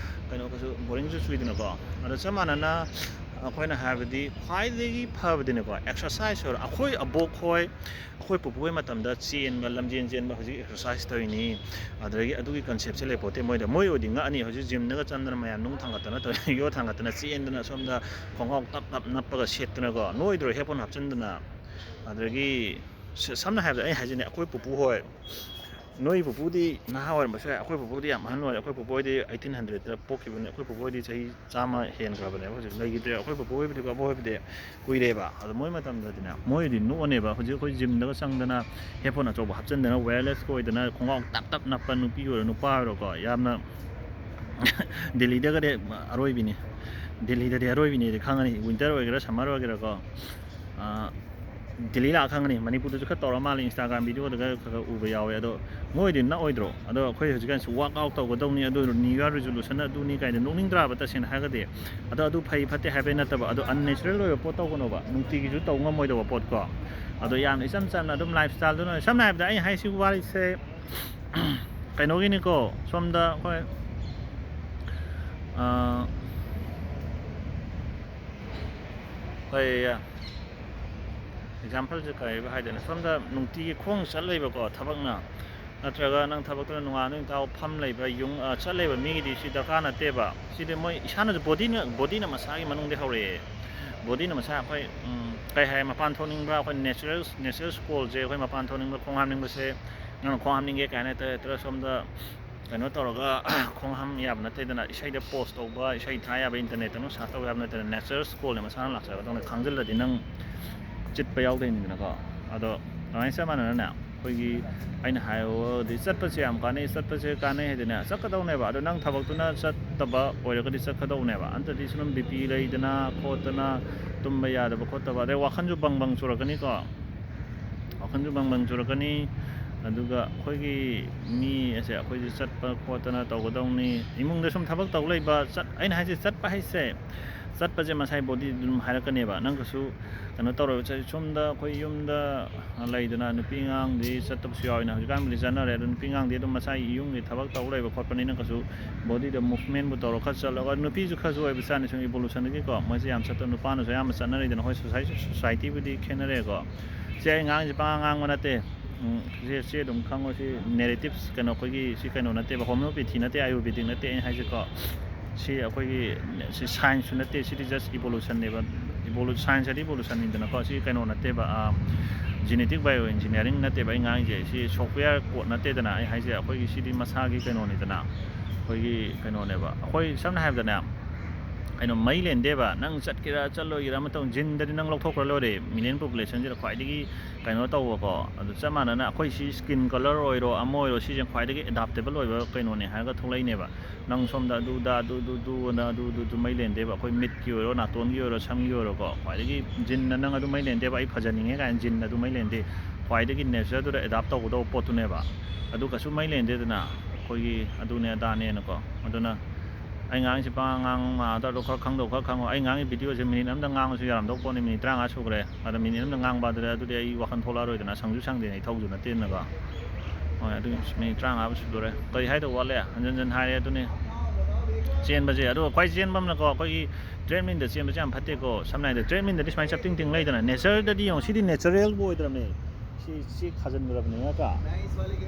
ꯀꯩꯅꯣ ꯀꯩꯁꯨ ꯕꯣꯔꯤꯡꯁꯨ ꯆꯨꯏꯗꯅꯀꯣ꯫ ꯑꯗꯣ ꯆꯞ ꯃꯥꯟꯅꯅ ꯑꯩꯈꯣꯏꯅ ꯍꯥꯏꯕꯗꯤ ꯈ꯭ꯋꯥꯏꯗꯒꯤ ꯐꯕꯗꯤꯅꯦꯀꯣ, ꯑꯦꯛꯁꯔꯁꯥꯏꯁ ꯑꯣꯏꯔꯣ꯫ ꯑꯩꯈꯣꯏ ꯑꯕꯣꯛ ꯍꯣꯏ, ꯑꯩꯈꯣꯏ ꯄꯨꯄꯨ ꯍꯣꯏ ꯃꯇꯝꯗ ꯆꯦꯟꯕ, ꯂꯝꯖꯦꯟ ꯆꯦꯟꯕ, ꯍꯧꯖꯤꯛ ꯑꯦꯛꯁꯔꯁꯥꯏꯁ ꯇꯧꯔꯤꯅꯤ, ꯑꯗꯨꯗꯒꯤ ꯑꯗꯨꯒꯤ ꯀꯟꯁꯦꯞꯁꯦ ꯂꯩꯄꯣꯠꯇꯦ ꯃꯣꯏꯗ꯫ ꯃꯣꯏ ꯑꯣꯏꯗꯤ ꯉꯛꯑꯅꯤ, ꯍꯧꯖꯤꯛ ꯖꯤꯝꯗꯒ ꯆꯪꯗꯅ ꯃꯌꯥꯝ ꯅꯨꯡ ꯊꯥꯡꯒꯠꯇꯅ ꯇꯧꯔꯤ, ꯌꯣꯠ ꯊꯥꯡꯒꯠꯇꯅ ꯆꯦꯟꯗꯅ ꯁꯣꯝꯗ ꯈꯣꯡꯒ꯭ꯔꯥꯎ ꯇꯞ ꯇꯞ ꯅꯞꯄꯒ ꯁꯦꯠꯇꯅꯀꯣ, ꯅꯣꯏꯗ꯭ꯔꯣ ꯍꯦꯠꯐꯣꯟ ꯍꯥꯞꯆꯤꯟꯗꯅ? ꯑꯗꯒꯤ ꯁ-, ꯁꯝꯅ ꯍꯥꯏꯔꯕꯗ ꯑꯩ ꯍꯥꯏꯖꯤꯅꯦ, ꯑꯩꯈꯣꯏ ꯄꯨꯄꯨ ꯍꯣꯏ, ꯅꯣꯏ ꯄꯨꯄꯨꯗꯤ ꯅꯍꯥ ꯑꯣꯏꯔꯝꯕꯁꯨ ꯌꯥꯏ, ꯑꯩꯈꯣꯏ ꯄꯨꯄꯨꯗꯤ ꯌꯥꯝ ꯑꯍꯟ ꯑꯣꯏꯔꯦ꯫ ꯑꯩꯈꯣꯏ ꯄꯨꯄꯨ ꯍꯣꯏꯗꯤ eighteen hundred ꯄꯣꯛꯈꯤꯕꯅꯤ, ꯑꯩꯈꯣꯏ ꯄꯨꯄꯨ ꯍꯣꯏꯗꯤ ꯆꯍꯤ ꯆꯥꯝꯃ ꯍꯦꯟꯈ꯭ꯔꯕꯅꯦꯕ ꯍꯧꯖꯤꯛ ꯂꯩꯈꯤꯗ꯭ꯔꯦ꯫ ꯑꯩꯈꯣꯏ ꯄꯨꯄꯨ ꯍꯣꯏꯕꯨꯗꯤꯀꯣ, ꯑꯕꯣꯛ ꯍꯣꯏꯕꯨꯗꯤ ꯀꯨꯏꯔꯦꯕ꯫ ꯑꯗꯣ ꯃꯣꯏ ꯃꯇꯝꯗꯗꯤꯅꯦ, ꯃꯣꯏꯗꯤ ꯅꯣꯛꯑꯅꯦꯕ꯫ ꯍꯧꯖꯤꯛ ꯑꯩꯈꯣꯏ ꯖꯤꯝꯗꯒ ꯆꯪꯗꯅ ꯍꯦꯠꯐꯣꯟ ꯑꯆꯧꯕ ꯍꯥꯞꯆꯤꯟꯗꯅ ꯋꯥꯌꯔꯂꯦꯁꯀ ꯑꯣꯏꯗꯅ ꯈꯣꯡꯒ꯭ꯔꯥꯎ ꯇꯞ ꯇꯞ ꯅꯞꯄ ꯅꯨꯄꯤ ꯑꯣꯏꯔꯣ ꯅꯨꯄꯥ ꯑꯣꯏꯔꯣꯀꯣ, ꯌꯥꯝꯅ ꯗꯦꯜꯂꯤꯗꯒꯗꯤ ꯑꯔꯣꯏꯕꯤꯅꯤ꯫ ꯗꯦꯜꯂꯤꯗꯗꯤ ꯑꯔꯣꯏꯕꯤꯅꯤꯗꯤ ꯈꯪꯉꯅꯤ, ꯋꯤꯟꯇꯔ ꯑꯣꯏꯒꯦꯔꯥ ꯁꯝꯃꯔ ꯑꯣꯏꯒꯦꯔꯥꯀꯣ꯫ ꯑꯥ, ꯗꯦꯜꯂꯤ ꯂꯥꯛꯑ ꯈꯪꯉꯅꯤ꯫ ꯃꯅꯤꯄꯨꯔꯗꯁꯨ ꯈꯔ ꯇꯧꯔ ꯃꯥꯜꯂꯦ, Instagram videoꯗꯒ ꯈꯔ ꯈꯔ ꯎꯕ ꯌꯥꯎꯋꯦ꯫ ꯑꯗꯣ ꯃꯣꯏꯗꯤ ꯅꯛꯑꯣꯏꯗ꯭ꯔꯣ? ꯑꯗꯣ ꯑꯩꯈꯣꯏ ꯍꯧꯖꯤꯛꯀꯥꯟꯁꯨ workout ꯇꯧꯒꯗꯧꯅꯤ, ꯑꯗꯨ New Year resolution ꯑꯗꯨꯅꯤ ꯀꯥꯏꯅ ꯅꯣꯛꯅꯤꯡꯗ꯭ꯔꯥꯕ? ꯇꯁꯦꯡꯅ ꯍꯥꯏꯔꯒꯗꯤ꯫ ꯑꯗꯣ ꯑꯗꯨ ꯐꯩ ꯐꯠꯇꯦ ꯍꯥꯏꯕꯩ ꯅꯠꯇꯕ, ꯑꯗꯣ unnatural ꯑꯣꯏꯕ ꯄꯣꯠ ꯇꯧꯒꯅꯣꯕ, ꯅꯨꯡꯇꯤꯒꯤꯁꯨ ꯇꯧ ꯉꯝꯃꯣꯏꯗꯕ ꯄꯣꯠꯀꯣ꯫ ꯑꯗꯣ ꯌꯥꯝ ꯏꯆꯝ ꯆꯝꯅ ꯑꯗꯨꯝ lifestyleꯗꯨꯅ, ꯁꯝꯅ ꯍꯥꯏꯔꯕꯗ ꯑꯩ ꯍꯥꯏꯁꯤ ꯋꯥꯔꯤꯁꯦ ꯀꯩꯅꯣꯒꯤꯅꯤꯀꯣ, ꯁꯣꯝꯗ ꯑꯩꯈꯣꯏ, ꯑ, ꯑꯩꯈꯣꯏ ꯑꯦꯛꯖꯥꯝꯄꯜꯁꯦ ꯀꯔꯤ ꯍꯥꯏꯗꯣꯏꯅꯣ? ꯁꯣꯝꯗ ꯅꯨꯡꯇꯤꯒꯤ ꯈꯣꯡ ꯆꯠ ꯂꯩꯕꯀꯣ, ꯊꯕꯛꯅ, ꯅꯠꯇ꯭ꯔꯒ ꯅꯪ ꯊꯕꯛꯇꯨꯅ ꯅꯣꯡꯉꯥꯟꯕꯗꯒꯤ ꯅꯨꯃꯤꯠ ꯇꯥꯕ ꯐꯝ ꯂꯩꯕ, ꯌꯨꯝ, ꯑ, ꯆꯠ ꯂꯩꯕ ꯃꯤꯒꯤꯗꯤ ꯁꯤ ꯗꯔꯀꯥꯔ ꯅꯠꯇꯦꯕ꯫ ꯁꯤꯗꯤ ꯃꯣꯏ ꯏꯁꯥꯅꯁꯨ, ꯕꯣꯗꯤꯅ, ꯕꯣꯗꯤꯅ ꯃꯁꯥꯒꯤ ꯃꯅꯨꯡꯗꯒꯤ ꯍꯧꯔꯛꯑꯦ꯫ ꯕꯣꯗꯤꯅ ꯃꯁꯥ ꯑꯩꯈꯣꯏ, ꯎꯝ, ꯀꯩ ꯍꯥꯏ, ꯃꯄꯥꯟ ꯊꯣꯛꯅꯤꯡꯕ, ꯑꯩꯈꯣꯏ natural, natural ꯁ꯭ꯀꯣꯜꯁꯦ, ꯑꯩꯈꯣꯏ ꯃꯄꯥꯟ ꯊꯣꯛꯅꯤꯡꯕ, ꯈꯣꯡ ꯍꯥꯝꯅꯤꯡꯕꯁꯦ, ꯅꯪꯅ ꯈꯣꯡ ꯍꯥꯝꯅꯤꯡꯉꯦ ꯀꯥꯏꯅ ꯍꯦꯛꯇ, ꯍꯦꯛꯇ ꯁꯣꯝꯗ ꯀꯩꯅꯣ ꯇꯧꯔꯒ ꯈꯣꯡ ꯍꯥꯝ ꯌꯥꯕ ꯅꯠꯇꯦꯗꯅ, ꯏꯁꯩꯗ ꯄꯣꯁ ꯇꯧꯕ, ꯏꯁꯩ ꯊꯥ ꯌꯥꯕ, ꯏꯟꯇꯔꯅꯦꯠꯇ ꯅꯪ ꯁꯥꯔꯆ ꯇꯧ ꯌꯥꯕ ꯅꯠꯇꯦꯗꯅ, natural ꯁ꯭ꯀꯣꯜꯅꯦ ꯃꯁꯥꯅ ꯂꯥꯛꯆꯔꯒꯗꯧꯅꯦ꯫ ꯈꯥꯡꯖꯤꯜꯂꯗꯤ ꯅꯪ ꯆꯤꯠꯄ ꯌꯥꯎꯗꯣꯏꯅꯤꯗꯅꯀꯣ꯫ ꯑꯗꯣ ꯑꯗꯨꯃꯥꯏꯅ ꯆꯞ ꯃꯥꯟꯅꯅꯅꯦ, ꯑꯩꯈꯣꯏꯒꯤ, ꯑꯩꯅ ꯍꯥꯏꯔꯗꯤ ꯆꯠꯄꯁꯦ ꯌꯥꯝ ꯀꯥꯟꯅꯩ, ꯆꯠꯄꯁꯦ ꯀꯥꯟꯅꯩ ꯍꯥꯏꯗꯤꯅꯦ, ꯆꯠꯀꯗꯧꯅꯦꯕ꯫ ꯑꯗꯣ ꯅꯪ ꯊꯕꯛꯇꯨꯅ ꯆꯠꯇꯕ ꯑꯣꯏꯔꯒꯗꯤ ꯆꯠꯀꯗꯧꯅꯦꯕ꯫ ꯑꯟꯇꯗꯤ ꯁꯨꯝ ꯕꯤ ꯄꯤ ꯂꯩꯗꯅ ꯈꯣꯠꯇꯅ, ꯇꯨꯝꯕ ꯌꯥꯗꯕ ꯈꯣꯠꯇꯕ, ꯑꯗꯩ ꯋꯥꯈꯜꯁꯨ ꯕꯪ ꯕꯪ ꯆꯨꯔꯛꯀꯅꯤꯀꯣ꯫ ꯋꯥꯈꯜꯁꯨ ꯕꯪ ꯕꯪ ꯆꯨꯔꯛꯀꯅꯤ꯫ ꯑꯗꯨꯒ ꯑꯩꯈꯣꯏꯒꯤ ꯃꯤ ꯑꯁꯦ, ꯑꯩꯈꯣꯏꯁꯨ ꯆꯠꯄ ꯈꯣꯠꯇꯅ ꯇꯧꯒꯗꯧꯅꯤ꯫ ꯏꯃꯨꯡꯗ ꯁꯨꯝ ꯊꯕꯛ ꯇꯧ ꯂꯩꯕ, ꯆꯠ-, ꯑꯩꯅ ꯍꯥꯏꯁꯦ ꯆꯠꯄ ꯍꯥꯏꯁꯦ, ꯆꯠꯄꯁꯦ ꯃꯁꯥꯏ ꯕꯣꯗꯤ ꯑꯗꯨꯝ ꯍꯥꯏꯔꯛꯀꯅꯦꯕ꯫ ꯅꯪ ꯀꯩꯁꯨ ꯀꯩꯅꯣ ꯇꯧꯔꯣꯏꯕ꯫ ꯆ-, ꯁꯣꯝꯗ ꯑꯩꯈꯣꯏ ꯌꯨꯝꯗ ꯂꯩꯗꯅ ꯅꯨꯄꯤ ꯑꯉꯥꯡꯗꯤ ꯆꯠꯇꯕꯁꯨ ꯌꯥꯎꯋꯤꯅ, ꯍꯧꯖꯤꯛꯀꯥꯟꯕꯨꯗꯤ ꯆꯠꯅꯔꯦ꯫ ꯑꯗꯣ ꯅꯨꯄꯤ ꯑꯉꯥꯡꯗꯤ ꯑꯗꯨꯝ ꯃꯁꯥꯒꯤ ꯌꯨꯝꯒꯤ ꯊꯕꯛ ꯇꯧ ꯂꯩꯕ ꯈꯣꯠꯄꯅꯤꯅ ꯀꯩꯁꯨ ꯕꯣꯗꯤꯗ ꯃꯨꯚꯃꯦꯟꯕꯨ ꯇꯧꯔ ꯈꯔ ꯆꯠꯂꯒ, ꯅꯨꯄꯤꯁꯨ ꯈꯔꯁꯨ ꯑꯣꯏꯕ ꯆꯥꯅꯤ ꯁꯨꯝ ꯏꯕꯣꯂꯨꯁꯟꯗꯒꯤꯀꯣ꯫ ꯃꯣꯏꯁꯦ ꯌꯥꯝ ꯆꯠꯇꯕ, ꯅꯨꯄꯥꯅꯁꯨ ꯑꯌꯥꯝꯕ ꯆꯠꯅꯔꯤꯗꯅ꯫ ꯑꯩꯈꯣꯏ ꯁꯣꯁꯥꯏ-, ꯁꯣꯁꯥꯏꯇꯤꯕꯨꯗꯤ ꯈꯦꯠꯅꯔꯦꯀꯣ꯫ ꯁꯤ ꯑꯩ ꯉꯥꯡꯉꯤꯁꯦ ꯄꯉꯥꯡ ꯉꯥꯡꯕ ꯅꯠꯇꯦ꯫ ꯎꯝ, ꯁꯤ, ꯁꯤ ꯑꯗꯨꯝ ꯈꯪꯉꯣ꯫ ꯁꯤ ꯅꯦꯔꯦꯇꯤꯞꯁ ꯀꯩꯅꯣ, ꯑꯩꯈꯣꯏꯒꯤ ꯁꯤ ꯀꯩꯅꯣ ꯅꯠꯇꯦꯕ, ꯍꯣꯃꯤꯌꯣꯄꯦꯊꯤ ꯅꯠꯇꯦ, ꯑꯥꯌꯨꯔꯕꯦꯗꯤꯛ ꯅꯠꯇꯦ ꯑꯩꯅ ꯍꯥꯏꯁꯦꯀꯣ꯫ ꯁꯤ ꯑꯩꯈꯣꯏꯒꯤ, ꯁꯤ ꯁꯥꯏꯟꯁꯁꯨ ꯅꯠꯇꯦ, ꯁꯤꯗꯤ ꯖꯁ ꯏꯕꯣꯂꯨꯁꯟꯅꯦꯕ꯫ ꯏꯕꯣꯂꯨ-, ꯁꯥꯏꯟꯁ ꯍꯥꯏꯗꯤ ꯏꯕꯣꯂꯨꯁꯟꯅꯤꯗꯅꯀꯣ꯫ ꯁꯤ ꯀꯩꯅꯣ ꯅꯠꯇꯦꯕ, ꯑ, ꯖꯦꯅꯦꯇꯤꯛ ꯕꯥꯏꯑꯣ ꯏꯟꯖꯤꯅꯤꯌꯥꯔꯤꯡ ꯅꯠꯇꯦꯕ ꯑꯩ ꯉꯥꯡꯉꯤꯁꯦ꯫ ꯁꯤ ꯁꯣꯐꯋꯦꯌꯔ ꯀꯣꯗ ꯅꯠꯇꯦꯗꯅ ꯑꯩ ꯍꯥꯏꯁꯦ꯫ ꯑꯩꯈꯣꯏꯒꯤ ꯁꯤꯗꯤ ꯃꯁꯥꯒꯤ ꯀꯩꯅꯣꯅꯤꯗꯅ, ꯑꯩꯈꯣꯏꯒꯤ ꯀꯩꯅꯣꯅꯦꯕ꯫ ꯑꯩꯈꯣꯏ ꯁꯝꯅ ꯍꯥꯏꯔꯕꯗꯅꯦ, ꯀꯩꯅꯣ, ꯃꯩ ꯂꯦꯟꯗꯦꯕ꯫ ꯅꯪ ꯆꯠꯀꯦꯔꯥ ꯆꯠꯂꯣꯏꯒꯦꯔꯥ ꯑꯃ ꯇꯧ, ꯖꯤꯟꯗꯗꯤ ꯅꯪ ꯂꯧꯊꯣꯛꯈ꯭ꯔ ꯂꯣꯏꯔꯦ꯫ ꯃꯤꯂꯤꯌꯟ ꯄꯣꯄꯨꯂꯦꯁꯟꯁꯤꯗ ꯈ꯭ꯋꯥꯏꯗꯒꯤ ꯀꯩꯅꯣ ꯇꯧꯕꯀꯣ꯫ ꯑꯗꯨ ꯆꯞ ꯃꯥꯟꯅꯅ ꯑꯩꯈꯣꯏ ꯁꯤ ꯁ꯭ꯀꯤꯟ ꯀꯂꯔ ꯑꯣꯏꯔꯣ, ꯑꯃ ꯑꯣꯏꯔꯣ, ꯁꯤꯁꯦ ꯈ꯭ꯋꯥꯏꯗꯒꯤ ꯑꯦꯗꯥꯞꯇꯦꯕꯜ ꯑꯣꯏꯕ ꯀꯩꯅꯣꯅꯦ ꯍꯥꯏꯔꯒ ꯊꯣꯛꯂꯛꯏꯅꯦꯕ꯫ ꯅꯪ ꯁꯣꯝꯗ ꯑꯗꯨꯗ, ꯑꯗꯨ, ꯑꯗꯨ, ꯑꯗꯨ, ꯑꯗꯨ, ꯑꯗꯨ, ꯑꯗꯨ ꯃꯩ ꯂꯦꯟꯗꯦꯕ꯫ ꯑꯩꯈꯣꯏ ꯃꯤꯠꯀꯤ ꯑꯣꯏꯔꯣ, ꯅꯥꯇꯣꯟꯒꯤ ꯑꯣꯏꯔꯣ, ꯁꯝꯒꯤ ꯑꯣꯏꯔꯣꯀꯣ, ꯈ꯭ꯋꯥꯏꯗꯒꯤ ꯖꯤꯟꯅ ꯅꯪ ꯑꯗꯨ ꯃꯩ ꯂꯦꯟꯗꯦꯕ, ꯑꯩ ꯐꯖꯅꯤꯡꯉꯦ ꯀꯥꯏꯅ ꯖꯤꯟꯅ ꯑꯗꯨ ꯃꯩ ꯂꯦꯟꯗꯦ꯫ ꯈ꯭ꯋꯥꯏꯗꯒꯤ ꯅꯦꯆꯔꯗꯨꯗ ꯑꯦꯗꯥꯞ ꯇꯧꯒꯗꯧꯕ ꯄꯣꯠꯇꯨꯅꯦꯕ꯫ ꯑꯗꯨ ꯀꯩꯁꯨ ꯃꯩ ꯂꯦꯟꯗꯦꯗꯅ, ꯑꯩꯈꯣꯏꯒꯤ ꯑꯗꯨꯅꯦ ꯑꯗꯥꯅꯦꯅꯀꯣ꯫ ꯑꯗꯨꯅ ꯑꯩ ꯉꯥꯡꯉꯤꯁꯦ ꯄꯉꯥꯡ ꯉꯥꯡ ꯃꯥꯟꯅꯗ꯭ꯔꯗꯣ ꯈꯔ ꯈꯪꯗꯧ ꯈꯔ ꯈꯪꯉꯣ꯫ ꯑꯩ ꯉꯥꯡꯉꯤ ꯚꯤꯗꯤꯑꯣꯁꯦ ꯃꯤꯅꯤꯠ ꯑꯃꯗ ꯉꯥꯡꯉꯁꯨ ꯌꯥꯔꯝꯗꯧ ꯄꯣꯠꯅꯤ, ꯃꯤꯅꯤꯠ ꯇꯔꯥꯃꯉꯥ ꯁꯨꯈ꯭ꯔꯦ꯫ ꯑꯗ ꯃꯤꯅꯤꯠ ꯑꯃꯗ ꯉꯥꯡꯕ ꯑꯗꯨꯗ, ꯑꯗꯨꯗꯤ ꯑꯩ ꯋꯥꯈꯜ ꯊꯣꯛꯂꯛꯑꯔꯣꯏꯗꯅ, ꯁꯪꯁꯨ ꯁꯪꯗꯦꯅ, ꯑꯩ ꯊꯧꯁꯨ ꯅꯠꯇꯦꯗꯅꯀꯣ꯫ ꯍꯣꯏ, ꯑꯗꯨ ꯃꯤꯅꯤꯠ ꯇꯔꯥꯃꯉꯥꯕꯨ ꯁꯨꯗꯣꯔꯦ꯫ ꯀꯔꯤ ꯍꯥꯏꯗꯧ ꯋꯥꯠꯂꯦ? ꯍꯟꯖꯟ ꯍꯟꯖꯟ ꯍꯥꯏꯔꯦ ꯑꯗꯨꯅꯤ꯫ ꯆꯦꯟꯕꯁꯦ꯫ ꯑꯗꯨꯒ ꯈ꯭ꯋꯥꯏ ꯆꯦꯟꯕ ꯑꯃꯅꯀꯣ, ꯑꯩꯈꯣꯏꯒꯤ treadmillꯗ ꯆꯦꯟꯕꯁꯦ ꯌꯥꯝ ꯐꯠꯇꯦꯀꯣ꯫ ꯁꯝꯅ ꯍꯥꯏꯔꯕꯗ treadmillꯗꯗꯤ ꯁꯨꯃꯥꯏꯅ ꯆꯞꯇꯤꯡ ꯇꯤꯡ ꯂꯩꯗꯅ, natureꯗꯗꯤ ꯌꯦꯡꯉꯣ, ꯁꯤꯗꯤ naturalꯕꯨ ꯑꯣꯏꯗ꯭ꯔꯕꯅꯦ꯫ ꯁꯤ, ꯁꯤ ꯈꯥꯖꯤꯟꯈ꯭ꯔꯕꯅꯤ ꯅꯠꯇ꯭ꯔꯥ?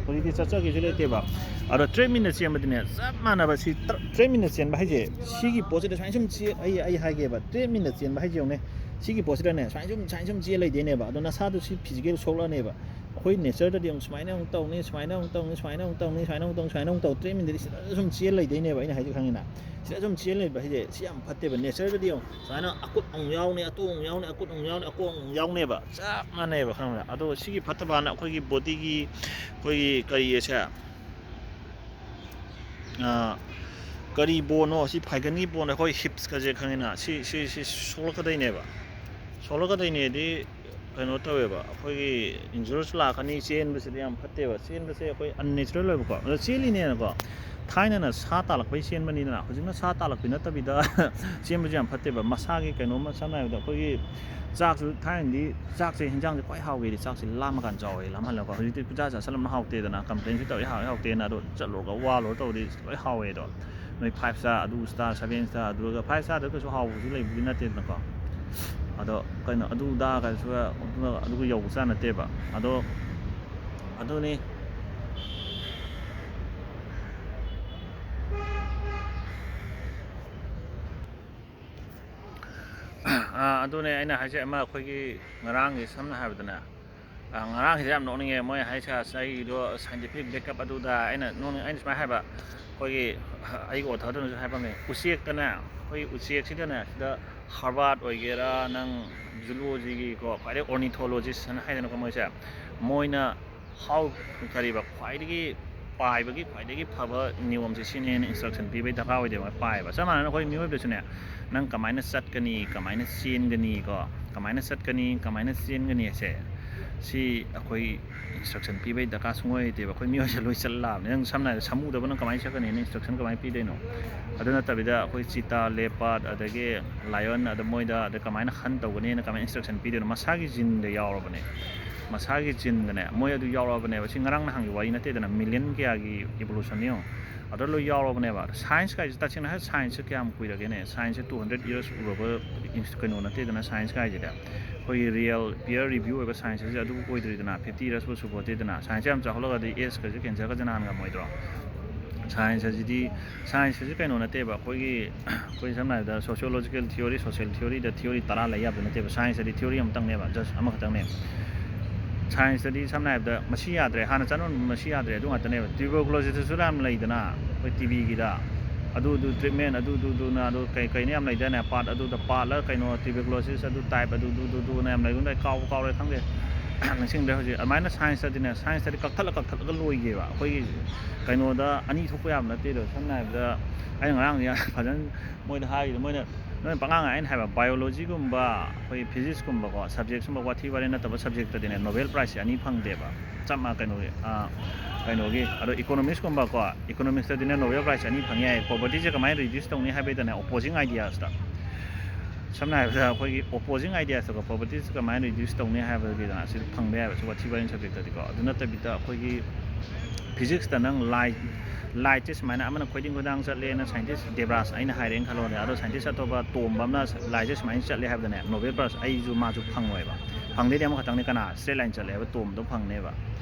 ꯍꯧꯖꯤꯛꯇꯤ ꯆꯠꯆꯒꯦꯁꯨ ꯂꯩꯇꯦꯕ꯫ ꯑꯗꯣ treadmillꯗ ꯆꯦꯟꯕꯗꯤꯅꯦ, ꯆꯞ ꯃꯥꯟꯅꯕ꯫ ꯁꯤ ꯇ꯭ꯔ-, treadmillꯗ ꯆꯦꯟꯕ ꯍꯥꯏꯁꯦ, ꯁꯤꯒꯤ ꯄꯣꯠꯁꯤꯗ ꯁꯨꯃꯥꯏꯅ ꯁꯨꯝ ꯆꯦ-, ꯑꯩ, ꯑꯩ ꯍꯥꯏꯒꯦꯕ, treadmillꯗ ꯆꯦꯟꯕ ꯍꯥꯏꯁꯦ ꯌꯦꯡꯉꯨꯅꯦ, ꯁꯤꯒꯤ ꯄꯣꯠꯁꯤꯗꯅꯦ ꯁꯨꯃꯥꯏꯅ ꯁꯨꯝ, ꯁꯨꯃꯥꯏꯅ ꯁꯨꯝ ꯆꯦ ꯂꯩꯗꯣꯏꯅꯦꯕ꯫ ꯑꯗꯣ ꯅꯁꯥꯗꯣ ꯁꯤ physical ꯁꯣꯛꯂꯛꯑꯅꯦꯕ꯫ ꯑꯩꯈꯣꯏ natureꯗꯗꯤ ꯑꯃꯨꯛ ꯁꯨꯃꯥꯏꯅ ꯑꯃꯨꯛ ꯇꯧꯅꯤ, ꯁꯨꯃꯥꯏꯅ ꯑꯃꯨꯛ ꯇꯧꯅꯤ, ꯁꯨꯃꯥꯏꯅ ꯑꯃꯨꯛ ꯇꯧꯅꯤ, ꯁꯨꯃꯥꯏꯅ ꯑꯃꯨꯛ ꯇꯧꯅꯤ, ꯁꯨꯃꯥꯏꯅ ꯑꯃꯨꯛ ꯇꯧ, treadmillꯗꯗꯤ ꯁꯤꯗ ꯁꯨꯝ ꯆꯦ ꯂꯩꯗꯣꯏꯅꯦꯕ, ꯑꯩꯅ ꯍꯥꯏꯁꯦ ꯈꯪꯉꯤꯅ? ꯁꯤꯗ ꯁꯨꯝ ꯆꯦ ꯂꯩꯕ ꯍꯥꯏꯁꯦ ꯁꯤ ꯌꯥꯝ ꯐꯠꯇꯦꯕ꯫ Natureꯗꯗꯤ ꯌꯦꯡꯉꯣ, ꯁꯨꯃꯥꯏꯅ ꯑꯀꯨꯠ ꯑꯃꯨꯛ ꯌꯥꯎꯅꯤ, ꯑꯇꯣꯡ ꯑꯃꯨꯛ ꯌꯥꯎꯅꯤ, ꯑꯀꯣꯡ ꯑꯃꯨꯛ ꯌꯥꯎꯅꯤ, ꯑꯀꯣꯡ ꯑꯃꯨꯛ ꯌꯥꯎꯅꯦꯕ, ꯆꯞ ꯃꯥꯟꯅꯩꯕ, ꯈꯪꯕ꯭ꯔꯥ? ꯑꯗꯣ ꯁꯤꯒꯤ ꯐꯠꯇꯕꯅ ꯑꯩꯈꯣꯏꯒꯤ bodyꯒꯤ, ꯑꯩꯈꯣꯏꯒꯤ ꯀꯔꯤꯁꯦ, ꯑꯥ, ꯀꯔꯤ boneꯅꯣ, ꯁꯤ ꯐꯥꯏꯒꯟꯒꯤ bone, ꯑꯩꯈꯣꯏ hipsꯀꯁꯦ ꯈꯪꯉꯤꯅ, ꯁꯤ, ꯁꯤ, ꯁꯤ ꯁꯣꯛꯂꯛꯀꯗꯣꯏꯅꯦꯕ꯫ ꯁꯣꯛꯂꯛꯀꯗꯣꯏꯅꯦꯗꯤ ꯀꯩꯅꯣ ꯇꯧꯋꯦꯕ, ꯑꯩꯈꯣꯏꯒꯤ injureꯁꯨ ꯂꯥꯛꯀꯅꯤ꯫ ꯆꯦꯟꯕꯁꯤꯗꯤ ꯌꯥꯝ ꯐꯠꯇꯦꯕ꯫ ꯆꯦꯟꯕꯁꯦ ꯑꯩꯈꯣꯏ unnatural ꯑꯣꯏꯕꯀꯣ꯫ ꯑꯗꯣ ꯆꯦꯜꯂꯤꯅꯦꯅꯀꯣ, ꯊꯥꯏꯅꯅ ꯁꯥ ꯇꯥꯜꯂꯛꯄꯩ ꯆꯦꯟꯕꯅꯤꯗꯅ, ꯍꯧꯖꯤꯛꯅ ꯁꯥ ꯇꯥꯜꯂꯛꯄꯤ ꯅꯠꯇꯕꯤꯗ ꯆꯦꯟꯕꯁꯦ ꯌꯥꯝ ꯐꯠꯇꯦꯕ꯫ ꯃꯁꯥꯒꯤ ꯀꯩꯅꯣꯝꯃ, ꯁꯝꯅ ꯍꯥꯏꯔꯕꯗ ꯑꯩꯈꯣꯏꯒꯤ ꯆꯥꯛꯁꯨ, ꯊꯥꯏꯅꯗꯤ ꯆꯥꯛꯁꯦ, ꯍꯤꯟꯖꯥꯡꯁꯦ ꯈ꯭ꯋꯥꯏ ꯍꯥꯎꯒꯦꯗꯤ ꯆꯥꯛꯁꯦ ꯂꯥꯝꯃꯀꯥꯟꯗ ꯆꯥꯎꯋꯦ, ꯂꯥꯝꯍꯜꯂꯒ꯫ ꯍꯧꯖꯤꯛꯇꯤ ꯄꯨꯡꯆꯥ ꯆꯥꯁꯜꯂꯝꯅ ꯍꯥꯎꯇꯦꯗꯅ, complainꯁꯨ ꯇꯧꯋꯦ, ꯍꯥꯎꯋꯦ ꯍꯥꯎꯇꯦꯅ꯫ ꯑꯗꯣ ꯆꯠꯂꯨꯔꯒ ꯋꯥꯂꯨꯔ ꯇꯧꯔꯗꯤ ꯂꯣꯏ ꯍꯥꯎꯋꯦ꯫ ꯑꯗꯣ ꯅꯣꯏ five star, ꯑꯗꯨ star, seven star, ꯑꯗꯨꯒ five starꯗ ꯀꯩꯁꯨ ꯍꯥꯎꯕꯁꯨ ꯂꯩꯕꯗꯤ ꯅꯠꯇꯦꯗꯅꯀꯣ꯫ ꯑꯗꯣ ꯀꯩꯅꯣ, ꯑꯗꯨ ꯗꯥ ꯀꯩꯁꯨ, ꯑꯗꯨꯒ ꯌꯧꯕ ꯆꯥ ꯅꯠꯇꯦꯕ꯫ ꯑꯗꯣ ꯑꯗꯨꯅꯤ꯫ ꯑꯥ, ꯑꯗꯨꯅꯦ ꯑꯩꯅ ꯍꯥꯏꯁꯦ, ꯑꯃ ꯑꯩꯈꯣꯏꯒꯤ ꯉꯔꯥꯡꯒꯤ, ꯁꯝꯅ ꯍꯥꯏꯔꯕꯗꯅꯦ, ꯑꯥ, ꯉꯔꯥꯡꯒꯤꯁꯦ ꯌꯥꯝ ꯅꯣꯛꯅꯤꯡꯉꯦ꯫ ꯃꯣꯏ ꯍꯥꯏꯁꯦ, "ꯑꯁ, ꯑꯩꯗꯣ scientific backup ꯑꯗꯨꯗ", ꯑꯩꯅ ꯅꯣꯛꯅꯤꯡ-, ꯑꯩꯅ ꯁꯨꯃꯥꯏꯅ ꯍꯥꯏꯕ, ꯑꯩꯈꯣꯏꯒꯤ, ꯑꯩꯒꯤ authorꯗꯨꯅꯁꯨ ꯍꯥꯏꯕ ꯑꯃ ꯂꯩ, ꯎꯆꯦꯛꯇꯅꯦ, ꯑꯩꯈꯣꯏꯒꯤ ꯎꯆꯦꯛꯁꯤꯗꯅꯦ, ꯁꯤꯗ Harvard ꯑꯣꯏꯒꯦꯔꯥ, ꯅꯪ zoologyꯒꯤꯀꯣ, ꯈ꯭ꯋꯥꯏꯗꯒꯤ ornithologist ꯍꯥꯏꯅ ꯍꯥꯏꯗꯅꯀꯣ ꯃꯣꯏꯁꯦ, ꯃꯣꯏꯅ ꯍꯥꯎ, ꯀꯔꯤꯕ, ꯈ꯭ꯋꯥꯏꯗꯒꯤ ꯄꯥꯏꯕꯒꯤ ꯈ꯭ꯋꯥꯏꯗꯒꯤ ꯐꯕ ꯅꯤꯌꯣꯝꯁꯦ ꯁꯤꯅꯦꯅ instruction ꯄꯤꯕꯩ ꯗꯔꯀꯥꯔ ꯑꯣꯏꯗꯦꯕ꯫ ꯄꯥꯏꯕ ꯆꯞ ꯃꯥꯟꯅꯅ ꯑꯩꯈꯣꯏ ꯃꯤꯑꯣꯏꯕꯗꯁꯨꯅꯦ, ꯅꯪ ꯀꯃꯥꯏꯅ ꯆꯠꯀꯅꯤ, ꯀꯃꯥꯏꯅ ꯆꯦꯟꯒꯅꯤ ꯀꯣ, ꯀꯃꯥꯏꯅ ꯆꯠꯀꯅꯤ, ꯀꯃꯥꯏꯅ ꯆꯦꯟꯒꯅꯤ ꯍꯥꯏꯁꯦ, ꯁꯤ ꯑꯩꯈꯣꯏ instruction ꯄꯤꯕꯩ ꯗꯔꯀꯥꯔ ꯁꯨꯡꯑꯣꯏ ꯑꯣꯏꯗꯦꯕ꯫ ꯑꯩꯈꯣꯏ ꯃꯤꯑꯣꯏꯕꯁꯦ ꯂꯣꯏ ꯆꯠ ꯂꯥꯛꯑꯕꯅꯦ꯫ ꯅꯪ ꯁꯝꯅ ꯍꯥꯏꯔꯕꯗ ꯁꯃꯨꯗꯕꯨ ꯅꯪ ꯀꯃꯥꯏꯅ ꯆꯠꯀꯅꯤ? ꯅꯪ instruction ꯀꯃꯥꯏꯅ ꯄꯤꯗꯣꯏꯅꯣ? ꯑꯗꯨ ꯅꯠꯇꯕꯤꯗ ꯑꯩꯈꯣꯏ cheetah, leopard, ꯑꯗꯒꯤ lion, ꯑꯗ ꯃꯣꯏꯗ ꯑꯗ ꯀꯃꯥꯏꯅ hunt ꯇꯧꯒꯅꯤꯅ ꯀꯃꯥꯏꯅ instruction ꯄꯤꯗꯣꯏꯅꯣ? ꯃꯁꯥꯒꯤ geneꯗ ꯌꯥꯎꯔꯕꯅꯦ꯫ ꯃꯁꯥꯒꯤ geneꯗꯅꯦ, ꯃꯣꯏ ꯑꯗꯨ ꯌꯥꯎꯔꯛꯑꯕꯅꯦꯕ꯫ ꯁꯤ ꯉꯔꯥꯡ ꯅꯍꯥꯟꯒꯤ ꯋꯥꯔꯤ ꯅꯠꯇꯦꯗꯅ, million ꯀꯌꯥꯒꯤ evolution ꯌꯦꯡꯉꯣ꯫ ꯑꯗ ꯂꯣꯏ ꯌꯥꯎꯔꯕꯅꯦꯕ꯫ ꯁꯥꯏꯟꯁ ꯀꯥꯏꯁꯦ ꯇꯁꯦꯡꯅ ꯍꯥꯏꯔ ꯁꯥꯏꯟꯁꯁꯦ ꯀꯌꯥꯝ ꯀꯨꯏꯔꯒꯦꯅꯦ? ꯁꯥꯏꯟꯁꯁꯦ two hundred years ꯎꯔꯕ ꯏꯟꯁ-, ꯀꯩꯅꯣ ꯅꯠꯇꯦꯗꯅ, ꯁꯥꯏꯟꯁ ꯀꯥꯏꯁꯤꯗꯤ꯫ ꯑꯩꯈꯣꯏꯒꯤ ꯔꯤꯌꯦꯜ ꯄꯤꯌꯔ ꯔꯤꯚ꯭ꯌꯨ ꯑꯣꯏꯕ ꯁꯥꯏꯟꯁ ꯍꯥꯏꯁꯦ ꯑꯗꯨ ꯑꯣꯏꯗ꯭ꯔꯤꯗꯅ, fifty yearsꯄꯨ ꯁꯨꯄꯣꯠꯇꯦꯗꯅ꯫ ꯁꯥꯏꯟꯁꯁꯦ ꯌꯥꯝ ꯆꯥꯎꯈꯠꯂꯒꯗꯤ ꯑꯦꯖꯀꯁꯦ ꯀꯦꯟꯁꯔꯒꯁꯦ ꯅꯥꯍꯟ ꯉꯝꯃꯣꯏꯗ꯭ꯔꯣ? ꯁꯥꯏꯟꯁ ꯍꯥꯏꯁꯤꯗꯤ, ꯁꯥꯏꯟꯁ ꯍꯥꯏꯁꯤ ꯀꯩꯅꯣ ꯅꯠꯇꯦꯕ, ꯑꯩꯈꯣꯏꯒꯤ, ꯑꯩꯈꯣꯏ ꯁꯝꯅ ꯍꯥꯏꯔꯕꯗ sociological theory, social theoryꯗ theory ꯇꯔꯥ ꯂꯩ ꯌꯥꯕ ꯅꯠꯇꯦꯕ꯫ ꯁꯥꯏꯟꯁꯇꯗꯤ theory ꯑꯃꯇꯪꯅꯦꯕ, just ꯑꯃꯈꯛꯇꯪꯅꯦ꯫ ꯁꯥꯏꯟꯁꯇꯗꯤ ꯁꯝꯅ ꯍꯥꯏꯔꯕꯗ ꯃꯁꯤ ꯌꯥꯗ꯭ꯔꯦ, ꯍꯥꯟꯅ ꯆꯠꯅꯔꯝꯕ ꯃꯁꯤ ꯌꯥꯗ꯭ꯔꯦ, ꯑꯗꯨ ꯉꯥꯛꯇꯅꯦꯕ꯫ Tuberculosisꯇꯁꯨ ꯌꯥꯝ ꯂꯩꯗꯅ, ꯑꯩꯈꯣꯏ ꯇꯤꯕꯤꯒꯤꯗ꯫ ꯑꯗꯨ, ꯑꯗꯨ treatment, ꯑꯗꯨ, ꯑꯗꯨ, ꯑꯗꯨꯅ, ꯑꯗꯨ ꯀꯩ, ꯀꯩꯅꯣ ꯌꯥꯝ ꯂꯩꯗꯥꯏꯅꯦ, part ꯑꯗꯨꯗ part ꯂ ꯀꯩꯅꯣ, tuberculosis, ꯑꯗꯨ type, ꯑꯗꯨ, ꯑꯗꯨ, ꯑꯗꯨ, ꯑꯗꯨꯅ ꯌꯥꯝ ꯂꯩꯒꯨꯝꯗꯥꯏ, ꯀꯥꯎꯕꯨ ꯀꯥꯎꯔꯦ, ꯈꯪꯗꯦ꯫ ꯅꯤꯡꯁꯤꯡꯗ꯭ꯔꯦ ꯍꯧꯖꯤꯛ꯫ ꯑꯗꯨꯃꯥꯏꯅ ꯁꯥꯏꯟꯁꯇꯗꯤꯅꯦ, ꯁꯥꯏꯟꯁꯇꯗꯤ ꯀꯛꯊꯠꯂ ꯀꯛꯊꯠꯂꯒ ꯂꯣꯏꯒꯦꯕ꯫ ꯑꯩꯈꯣꯏꯒꯤ ꯀꯩꯅꯣꯗ ꯑꯅꯤ ꯊꯣꯛꯄ ꯌꯥꯕ ꯅꯠꯇꯦꯗꯣ꯫ ꯁꯝꯅ ꯍꯥꯏꯔꯕꯗ, ꯑꯩꯅ ꯉꯔꯥꯡꯗꯤ ꯌꯥꯝ ꯐꯖꯅ ꯃꯣꯏꯗ ꯍꯥꯏꯔꯤꯗꯣ, ꯃꯣꯏꯅ, ꯅꯣꯏꯅ ꯄꯉꯥꯡ ꯉꯥꯡ ꯑꯩꯅ ꯍꯥꯏꯕ, biologyꯒꯨꯝꯕ, ꯑꯩꯈꯣꯏ physicsꯀꯨꯝꯕꯀꯣ, subjectꯁꯨꯝꯕ ꯋꯥꯊꯤ ꯋꯥꯔꯦꯝ ꯅꯠꯇꯕ subjectꯇꯗꯤꯅꯦ, Nobel Prizeꯁꯦ ꯑꯅꯤ ꯐꯪꯗꯦꯕ꯫ ꯆꯞ ꯃꯥꯟꯅ ꯀꯩꯅꯣꯒꯤ, ꯑꯥ, ꯀꯩꯅꯣꯒꯤ, ꯑꯗꯣ economicsꯀꯨꯝꯕꯀꯣ, economicsꯇꯗꯤꯅꯦ Nobel Prize ꯑꯅꯤ ꯐꯪ ꯌꯥꯏ꯫ Povertyꯁꯦ ꯀꯃꯥꯏꯅ reduce ꯇꯧꯅꯤ ꯍꯥꯏꯕꯩꯗꯅꯦ, opposing ideasꯇ꯫ ꯁꯝꯅ ꯍꯥꯏꯔꯕꯗ ꯑꯩꯈꯣꯏꯒꯤ opposing ideasꯇꯀꯣ, povertyꯁꯦ ꯀꯃꯥꯏꯅ reduce ꯇꯧꯅꯤ ꯍꯥꯏꯕꯒꯤꯗꯅ ꯁꯤ ꯐꯪꯕ ꯌꯥꯏꯕ, ꯁꯤ ꯋꯥꯊꯤ ꯋꯥꯔꯦꯝ subjectꯇꯗꯤꯀꯣ꯫ ꯑꯗꯨ ꯅꯠꯇꯕꯤꯗ ꯑꯩꯈꯣꯏꯒꯤ physicsꯇ ꯅꯪ light, lightꯁꯦ ꯁꯨꯃꯥꯏꯅ ꯑꯃꯅ ꯈꯣꯏꯗꯤꯡ ꯈꯣꯏꯗꯥꯡ ꯆꯠꯂꯦꯅ scientist ꯗꯦꯕ꯭ꯔꯥꯖ ꯑꯩꯅ ꯍꯥꯏꯔꯦꯅ ꯈꯜꯂꯣꯅꯦ, ꯑꯗꯣ scientist ꯑꯇꯣꯞꯄ ꯇꯣꯝꯕ ꯑꯃꯅ lightꯁꯦ ꯁꯨꯃꯥꯏꯅ ꯆꯠꯂꯦ ꯍꯥꯏꯕꯗꯅꯦ, Nobel Prize ꯑꯩꯁꯨ ꯃꯥꯁꯨ ꯐꯪꯉꯣꯏꯕ꯫ ꯐꯪꯗꯣꯏꯗꯤ ꯑꯃꯈꯛꯇꯪꯅꯤ, ꯀꯅꯥ? Straight line ꯆꯠꯂꯦ ꯍꯥꯏꯕ ꯇꯣꯝꯗꯣ ꯐꯪꯅꯦꯕ꯫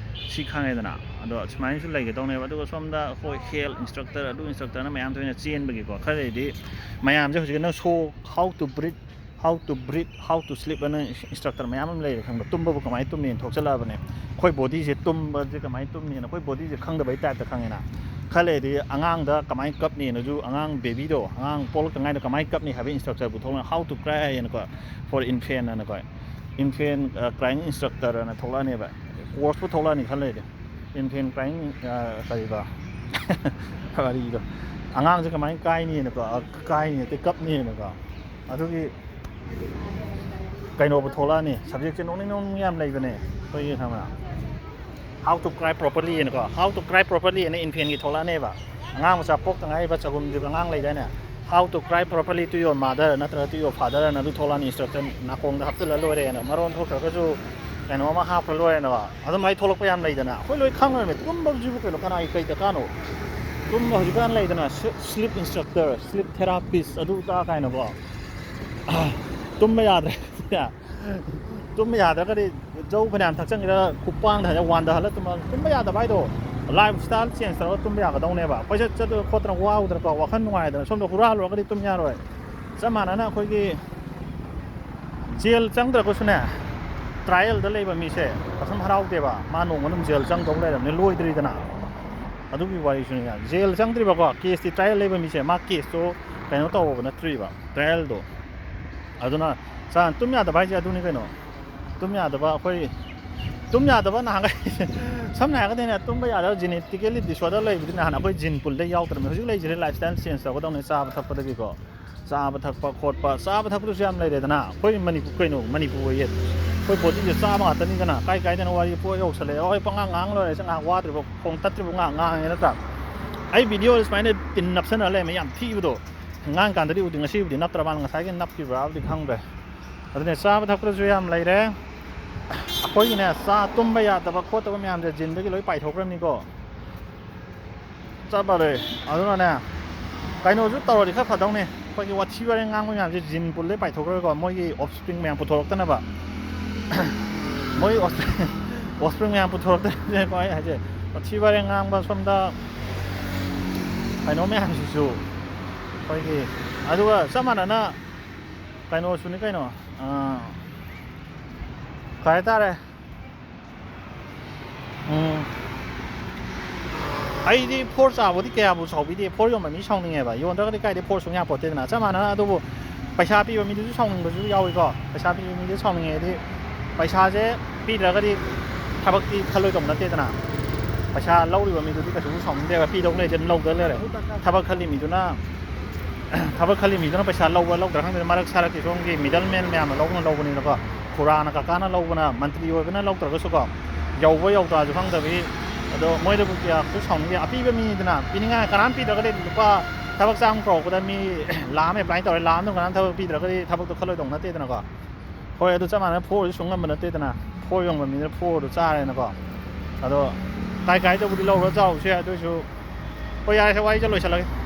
ꯁꯤ ꯈꯪꯉꯦꯗꯅ꯫ ꯑꯗꯣ ꯁꯨꯃꯥꯏꯅꯁꯨ ꯂꯩꯒꯗꯧꯅꯦꯕ꯫ ꯑꯗꯨꯒ ꯁꯣꯝꯗ ꯑꯩꯈꯣꯏ health instructor, ꯑꯗꯨ instructorꯅ ꯃꯌꯥꯝ ꯊꯣꯏꯅ ꯆꯦꯟꯕꯒꯤꯀꯣ, ꯈꯔ ꯂꯩꯔꯗꯤ ꯃꯌꯥꯝꯁꯦ ꯍꯧꯖꯤꯛꯀꯤ ꯅꯪ so how to breathe, how to breathe, how to sleep ꯑꯅ instructor ꯃꯌꯥꯝ ꯑꯃ ꯂꯩꯔꯦ, ꯈꯪꯕ꯭ꯔꯥ? ꯇꯨꯝꯕꯕꯨ ꯀꯃꯥꯏꯅ ꯇꯨꯝꯅꯤꯅ ꯊꯣꯛꯆꯜꯂꯛꯑꯕꯅꯦ꯫ ꯑꯩꯈꯣꯏ bodyꯁꯦ ꯇꯨꯝꯕꯁꯦ ꯀꯃꯥꯏꯅ ꯇꯨꯝꯅꯤꯅ ꯑꯩꯈꯣꯏ bodyꯁꯦ ꯈꯪꯗꯕꯩ typeꯇ ꯈꯪꯉꯦꯅ꯫ ꯈꯔ ꯂꯩꯔꯗꯤ ꯑꯉꯥꯡꯗ ꯀꯃꯥꯏꯅ ꯀꯞꯅꯤꯅꯁꯨ, ꯑꯉꯥꯡ babyꯗꯣ, ꯑꯉꯥꯡ ꯄꯣꯛꯂꯛꯇ ꯉꯥꯏꯗ ꯀꯃꯥꯏꯅ ꯀꯞꯅꯤ ꯍꯥꯏꯕ instructor ꯄꯨꯊꯣꯛꯂꯒ how to cry ꯍꯥꯏꯅꯀꯣ, for infant ꯑꯅꯀꯣ, infant, ꯑ, crying instructor ꯑꯅ ꯊꯣꯛꯂꯛꯑꯅꯦꯕ꯫ Courseꯄꯨ ꯊꯣꯛꯂꯛꯑꯅꯤ ꯈꯔ ꯂꯩꯔꯗꯤ꯫ Infant crying, ꯑ, ꯀꯔꯤꯕ? ꯋꯥꯔꯤꯗꯣ꯫ ꯑꯉꯥꯡꯁꯦ ꯀꯃꯥꯏꯅ ꯀꯥꯏꯅꯤꯅꯀꯣ, ꯑ, ꯀꯥꯏꯅꯤ ꯅꯠꯇꯦ, ꯀꯞꯅꯤꯅꯀꯣ꯫ ꯑꯗꯨꯒꯤ ꯀꯩꯅꯣꯕꯨ ꯊꯣꯛꯂꯛꯑꯅꯤ꯫ Subjectꯁꯦ ꯅꯣꯛꯅꯤꯡ ꯅꯣꯛꯅꯤꯡ ꯌꯥꯝ ꯂꯩꯕꯅꯦ꯫ ꯑꯩꯈꯣꯏꯒꯤ ꯈꯪꯕ꯭ꯔꯥ? How to cry properly ꯍꯥꯏꯅꯀꯣ, how to cry properly ꯍꯥꯏꯅ infantꯒꯤ ꯊꯣꯛꯂꯛꯑꯅꯦꯕ꯫ ꯑꯉꯥꯡ ꯃꯆꯥ ꯄꯣꯛꯇ ꯉꯥꯏꯔꯤꯕ ꯆꯒꯨꯝꯗ꯭ꯔꯤꯕ ꯑꯉꯥꯡ ꯂꯩꯗꯥꯏꯅꯦ, how to cry properly to your mother ꯅꯠꯇ꯭ꯔꯒ to your father ꯅ ꯑꯗꯨ ꯊꯣꯛꯂꯛꯑꯅꯤ꯫ Instructor ꯅꯥꯀꯣꯡꯗ ꯍꯥꯞꯆꯤꯜꯂ ꯂꯣꯏꯔꯦꯅ, ꯃꯔꯣꯟ ꯊꯣꯛꯇ꯭ꯔꯒꯁꯨ ꯀꯩꯅꯣ ꯑꯃ ꯍꯥꯞꯈ꯭ꯔ ꯂꯣꯏꯔꯦꯅ꯫ ꯑꯗꯨꯃꯥꯏꯅ ꯊꯣꯛꯂꯛꯄ ꯌꯥꯝ ꯂꯩꯗꯅ꯫ ꯑꯩꯈꯣꯏ ꯂꯣꯏ ꯈꯪꯉꯣꯏꯃꯦ, ꯇꯨꯝꯕꯁꯤꯕꯨ ꯀꯩꯅꯣ, ꯀꯅꯥꯒꯤ ꯀꯩ ꯗꯔꯀꯥꯔꯅꯣ? ꯇꯨꯝꯕ ꯍꯧꯖꯤꯛꯀꯥꯟ ꯂꯩꯗꯅ, sleep instructor, sleep therapist, ꯑꯗꯨ ꯑꯗꯥ ꯀꯥꯏꯅꯀꯣ꯫ ꯇꯨꯝꯕ ꯌꯥꯗ꯭ꯔꯦ꯫ ꯇꯨꯝꯕ ꯌꯥꯗ꯭ꯔꯒꯗꯤ ꯖꯧ ꯐꯅꯌꯥꯝ ꯊꯛꯆꯟꯒꯦꯔꯥ, ꯈꯨꯄꯥꯡꯗ ꯍꯥꯏꯗ ꯋꯥꯟꯗꯍꯜꯂ ꯇꯨꯝꯕ, ꯇꯨꯝꯕ ꯌꯥꯗꯕ ꯍꯥꯏꯗꯣ, ꯂꯥꯏꯐ ꯁ꯭ꯇꯥꯏꯜ ꯆꯦꯟꯖ ꯇꯧꯔꯒ ꯇꯨꯝꯕ ꯌꯥꯒꯗꯧꯅꯦꯕ꯫ ꯀꯣꯏꯆꯠ ꯆꯠꯇꯅ ꯈꯣꯠꯇꯅ ꯋꯥꯎꯗꯅꯀꯣ, ꯋꯥꯈꯜ ꯅꯨꯡꯉꯥꯏꯗꯅ ꯁꯣꯝꯗ ꯍꯨꯔꯥꯜꯂꯨꯔꯒꯗꯤ ꯇꯨꯝ ꯌꯥꯔꯣꯏ꯫ ꯆꯞ ꯃꯥꯟꯅꯅ ꯑꯩꯈꯣꯏꯒꯤ ꯖꯦꯜ ꯆꯪꯗ꯭ꯔꯒꯁꯨꯅꯦ, ꯇ꯭ꯔꯥꯏꯌꯦꯜꯗ ꯂꯩꯕ ꯃꯤꯁꯦ ꯀꯩꯁꯨꯝ ꯍꯔꯥꯎꯗꯦꯕ꯫ ꯃꯥ ꯅꯣꯡꯃ ꯑꯗꯨꯝ ꯖꯦꯜ ꯆꯪꯗꯧ ꯂꯩꯔꯕꯅꯤ, ꯂꯣꯏꯗ꯭ꯔꯤꯗꯅ꯫ ꯑꯗꯨꯒꯤ ꯋꯥꯔꯤꯁꯨꯅꯦ, ꯖꯦꯜ ꯆꯪꯗ꯭ꯔꯤꯕꯀꯣ, ꯀꯦꯁꯇꯤ ꯇ꯭ꯔꯥꯏꯌꯦꯜ ꯂꯩꯕ ꯃꯤꯁꯦ, ꯃꯥ ꯀꯦꯁꯇꯣ ꯀꯩꯅꯣ ꯇꯧꯕ ꯅꯠꯇ꯭ꯔꯤꯕ, ꯇ꯭ꯔꯥꯏꯌꯦꯜꯗꯣ꯫ ꯑꯗꯨꯅ ꯆꯥ-, ꯇꯨꯝ ꯌꯥꯗꯕ ꯍꯥꯏꯁꯦ ꯑꯗꯨꯅꯤ ꯀꯩꯅꯣ꯫ ꯇꯨꯝ ꯌꯥꯗꯕ ꯑꯩꯈꯣꯏ, ꯇꯨꯝ ꯌꯥꯗꯕ ꯅꯍꯥꯟꯈꯩ ꯁꯝꯅ ꯍꯥꯏꯔꯒꯗꯤꯅꯦ, ꯇꯨꯝꯕ ꯌꯥꯗꯕ genetically disorder ꯂꯩꯕꯗꯤ ꯅꯍꯥꯟ ꯑꯩꯈꯣꯏ ꯖꯤꯟ ꯄꯨꯜꯗ ꯌꯥꯎꯗ꯭ꯔꯕꯅꯤ꯫ ꯍꯧꯖꯤꯛ ꯂꯩꯁꯤꯗꯤ ꯂꯥꯏꯐ ꯁ꯭ꯇꯥꯏꯜ ꯆꯦꯟꯖ ꯇꯧꯒꯗꯧꯅꯦ, ꯆꯥꯕ ꯊꯛꯄꯗꯒꯤꯀꯣ꯫ ꯆꯥꯕ ꯊꯛꯄ ꯈꯣꯠꯄ, ꯆꯥꯕ ꯊꯛꯄꯗꯁꯨ ꯌꯥꯝ ꯂꯩꯔꯦꯗꯅ꯫ ꯑꯩꯈꯣꯏ ꯃꯅꯤꯄꯨꯔ, ꯀꯩꯅꯣ, ꯃꯅꯤꯄꯨꯔ ꯑꯣꯏꯌꯦ, ꯑꯩꯈꯣꯏ ꯕꯣꯗꯤꯁꯦ ꯆꯥꯕ ꯉꯥꯛꯇꯅꯤꯗꯅ꯫ ꯀꯥꯏ ꯀꯥꯏꯗꯅꯣ ꯋꯥꯔꯤ ꯄꯣꯠ ꯌꯧꯁꯜꯂꯛꯑꯦ, ꯍꯣꯏ, ꯄꯉꯥꯡ ꯉꯥꯡ ꯂꯣꯏꯔꯦ, ꯁꯤ ꯉꯥꯏꯍꯥꯛ ꯋꯥꯗ꯭ꯔꯤꯕ ꯈꯣꯡ ꯇꯠꯇ꯭ꯔꯤꯕ ꯉꯥꯏꯍꯥꯛ ꯉꯥꯡꯉꯦ ꯅꯠꯇ꯭ꯔꯥ? ꯑꯩ ꯚꯤꯗꯤꯑꯣ ꯁꯨꯃꯥꯏꯅ ꯄꯤꯟ ꯅꯞꯁꯟꯅ ꯂꯩꯔꯝꯃꯦ, ꯌꯥꯝ ꯊꯤꯕꯗꯣ꯫ ꯉꯥꯡ ꯀꯥꯟꯗꯗꯤ ꯎꯗꯦ, ꯉꯁꯤꯕꯨꯗꯤ ꯅꯞꯇ꯭ꯔ ꯃꯥꯜꯂꯦ, ꯉꯁꯥꯏꯒꯤ ꯅꯞꯈꯤꯕ꯭ꯔꯥꯕꯨꯗꯤ ꯈꯪꯗ꯭ꯔꯦ꯫ ꯑꯗꯨꯅꯦ, ꯆꯥꯕ ꯊꯛꯄꯗꯁꯨ ꯌꯥꯝ ꯂꯩꯔꯦ꯫ ꯑꯩꯈꯣꯏꯒꯤꯅꯦ, ꯆꯥ ꯇꯨꯝꯕ ꯌꯥꯗꯕ ꯈꯣꯠꯇꯕ ꯃꯌꯥꯝꯁꯦ ꯖꯤꯟꯗꯒꯤ ꯂꯣꯏ ꯄꯥꯏꯊꯣꯛꯈ꯭ꯔꯕꯅꯤꯀꯣ꯫ ꯆꯞ ꯃꯥꯟꯅꯩ꯫ ꯑꯗꯨꯅꯅꯦ, ꯀꯩꯅꯣꯁꯨ ꯇꯧꯔꯗꯤ ꯈꯔ ꯐꯗꯧꯅꯤ꯫ ꯑꯩꯈꯣꯏꯒꯤ ꯋꯥꯊꯤ ꯋꯥꯔꯦꯡ ꯉꯥꯡꯕ ꯃꯌꯥꯝꯁꯦ ꯖꯤꯟ ꯄꯨꯜꯗꯩ ꯄꯥꯏꯊꯣꯛꯈ꯭ꯔꯒꯀꯣ, ꯃꯣꯏꯒꯤ ꯑꯣꯐꯁꯄ꯭ꯔꯤꯡ ꯃꯌꯥꯝ ꯄꯨꯊꯣꯔꯛꯇꯅꯕ꯫ ꯃꯣꯏ ꯑꯣꯐꯁꯄ꯭ꯔꯤꯡ ꯃꯌꯥꯝ ꯄꯨꯊꯣꯔꯛꯇꯅꯕꯅꯦꯀꯣ ꯑꯩ ꯍꯥꯏꯁꯦ꯫ ꯋꯥꯊꯤ ꯋꯥꯔꯦꯡ ꯉꯥꯡꯕ ꯁꯣꯝꯗ ꯀꯩꯅꯣ ꯃꯌꯥꯝꯁꯤꯁꯨ ꯑꯩꯈꯣꯏꯒꯤ, ꯑꯗꯨꯒ ꯆꯞ ꯃꯥꯟꯅꯅ ꯀꯩꯅꯣꯁꯨꯅꯤ ꯀꯩꯅꯣ, ꯑꯥ, ꯀꯩ ꯍꯥꯏꯇꯥꯔꯦ, ꯎꯝ, ꯑꯩꯗꯤ ꯐꯣꯔ ꯆꯥꯕꯗꯤ ꯀꯌꯥꯕꯨ ꯁꯥꯎꯕꯤꯗꯦ꯫ ꯐꯣꯔ ꯌꯣꯟꯕ ꯃꯤ ꯁꯥꯎꯅꯤꯡꯉꯦꯕ꯫ ꯌꯣꯟꯗ꯭ꯔꯒꯗꯤ ꯀꯥꯏꯗꯩ ꯐꯣꯔ ꯁꯨꯡ ꯌꯥꯄꯣꯠꯇꯦꯗꯅ꯫ ꯆꯞ ꯃꯥꯟꯅꯅ ꯑꯗꯨꯕꯨ ꯄꯩꯁꯥ ꯄꯤꯕ ꯃꯤꯗꯨꯁꯨ ꯁꯥꯎꯅꯤꯡꯕꯁꯨ ꯌꯥꯎꯏꯀꯣ꯫ ꯄꯩꯁꯥ ꯄꯤꯕ ꯃꯤꯗꯨ ꯁꯥꯎꯅꯤꯡꯉꯦ ꯍꯥꯏꯗꯤ, ꯄꯩꯁꯥꯁꯦ ꯄꯤꯗ꯭ꯔꯒꯗꯤ ꯊꯕꯛꯇꯤ ꯈꯜꯂꯣꯏꯗꯧꯕ ꯅꯠꯇꯦꯗꯅ꯫ ꯄꯩꯁꯥ ꯂꯧꯔꯤꯕ ꯃꯤꯗꯨꯗꯤ ꯀꯩꯁꯨ ꯁꯥꯎꯅꯤꯡꯗꯦꯕ, ꯄꯤꯗꯧ ꯂꯩꯔꯗꯤ ꯑꯗꯨꯝ ꯂꯧꯗ ꯂꯩꯔꯦ꯫ ꯊꯕꯛ ꯈꯜꯂꯤ ꯃꯤꯗꯨꯅ, ꯊꯕꯛ ꯈꯜꯂꯤ ꯃꯤꯗꯨꯅ ꯄꯩꯁꯥ ꯂꯧꯕ ꯂꯧꯗ꯭ꯔꯥ ꯈꯪꯗꯦ, ꯃꯔꯛ ꯁꯔꯛꯀꯤ ꯁꯣꯝꯒꯤ ꯃꯤꯗꯜ ꯃꯦꯟ ꯃꯌꯥꯝꯅ ꯂꯧꯕꯅ ꯂꯧꯕꯅꯤꯅꯀꯣ꯫ ꯈꯨꯔꯥꯅ ꯀꯀꯥꯅ ꯂꯧꯕꯅ, ꯃꯟꯇ꯭ꯔꯤ ꯑꯣꯏꯕꯅ ꯂꯧꯗ꯭ꯔꯒꯁꯨꯀꯣ, ꯌꯧꯕ ꯌꯧꯗ꯭ꯔꯥꯁꯨ ꯈꯪꯗꯕꯤ꯫ ꯑꯗꯣ ꯃꯣꯏꯗꯕꯨ ꯀꯌꯥꯁꯨ ꯁꯥꯎꯅꯤꯡꯗꯦ꯫ ꯑꯄꯤꯕ ꯃꯤꯗꯨꯅ ꯄꯤꯅꯤꯡꯉꯥꯏ, ꯀꯅꯥꯝ ꯄꯤꯗ꯭ꯔꯒꯗꯤ ꯂꯨꯄꯥ, ꯊꯕꯛ ꯆꯥꯝꯃ ꯀꯧꯔꯛꯄꯗ ꯃꯤ ꯂꯥꯛ ꯑꯃ ꯑꯦꯄ꯭ꯂꯥꯏ ꯇꯧꯔꯦ, ꯂꯥꯛ ꯑꯃꯗꯨ ꯀꯅꯥꯝ ꯊꯕꯛ ꯄꯤꯗ꯭ꯔꯒꯗꯤ ꯊꯕꯛꯇꯣ ꯈꯜꯂꯣꯏꯗꯧ ꯅꯠꯇꯦꯗꯅꯀꯣ꯫ ꯍꯣꯏ, ꯑꯗꯨ ꯆꯞ ꯃꯥꯟꯅꯅ ꯐꯣꯔꯁꯨ ꯁꯨꯡ ꯉꯝꯕ ꯅꯠꯇꯦꯗꯅ꯫ ꯐꯣꯔ ꯌꯣꯟꯕ ꯃꯤꯗꯨꯅ ꯐꯣꯔꯗꯨ ꯆꯥꯔꯦꯅꯀꯣ꯫ ꯑꯗꯣ ꯀꯥꯏ ꯀꯥꯏꯗꯕꯨꯗꯤ ꯂꯧꯔ ꯆꯥꯎꯁꯦ, ꯑꯗꯨ ꯑꯣꯏꯁꯨ ꯍꯣꯏ, ꯌꯥꯔꯦ, ꯋꯥꯔꯤꯁꯦ ꯂꯣꯏꯁꯤꯜꯂꯒꯦ꯫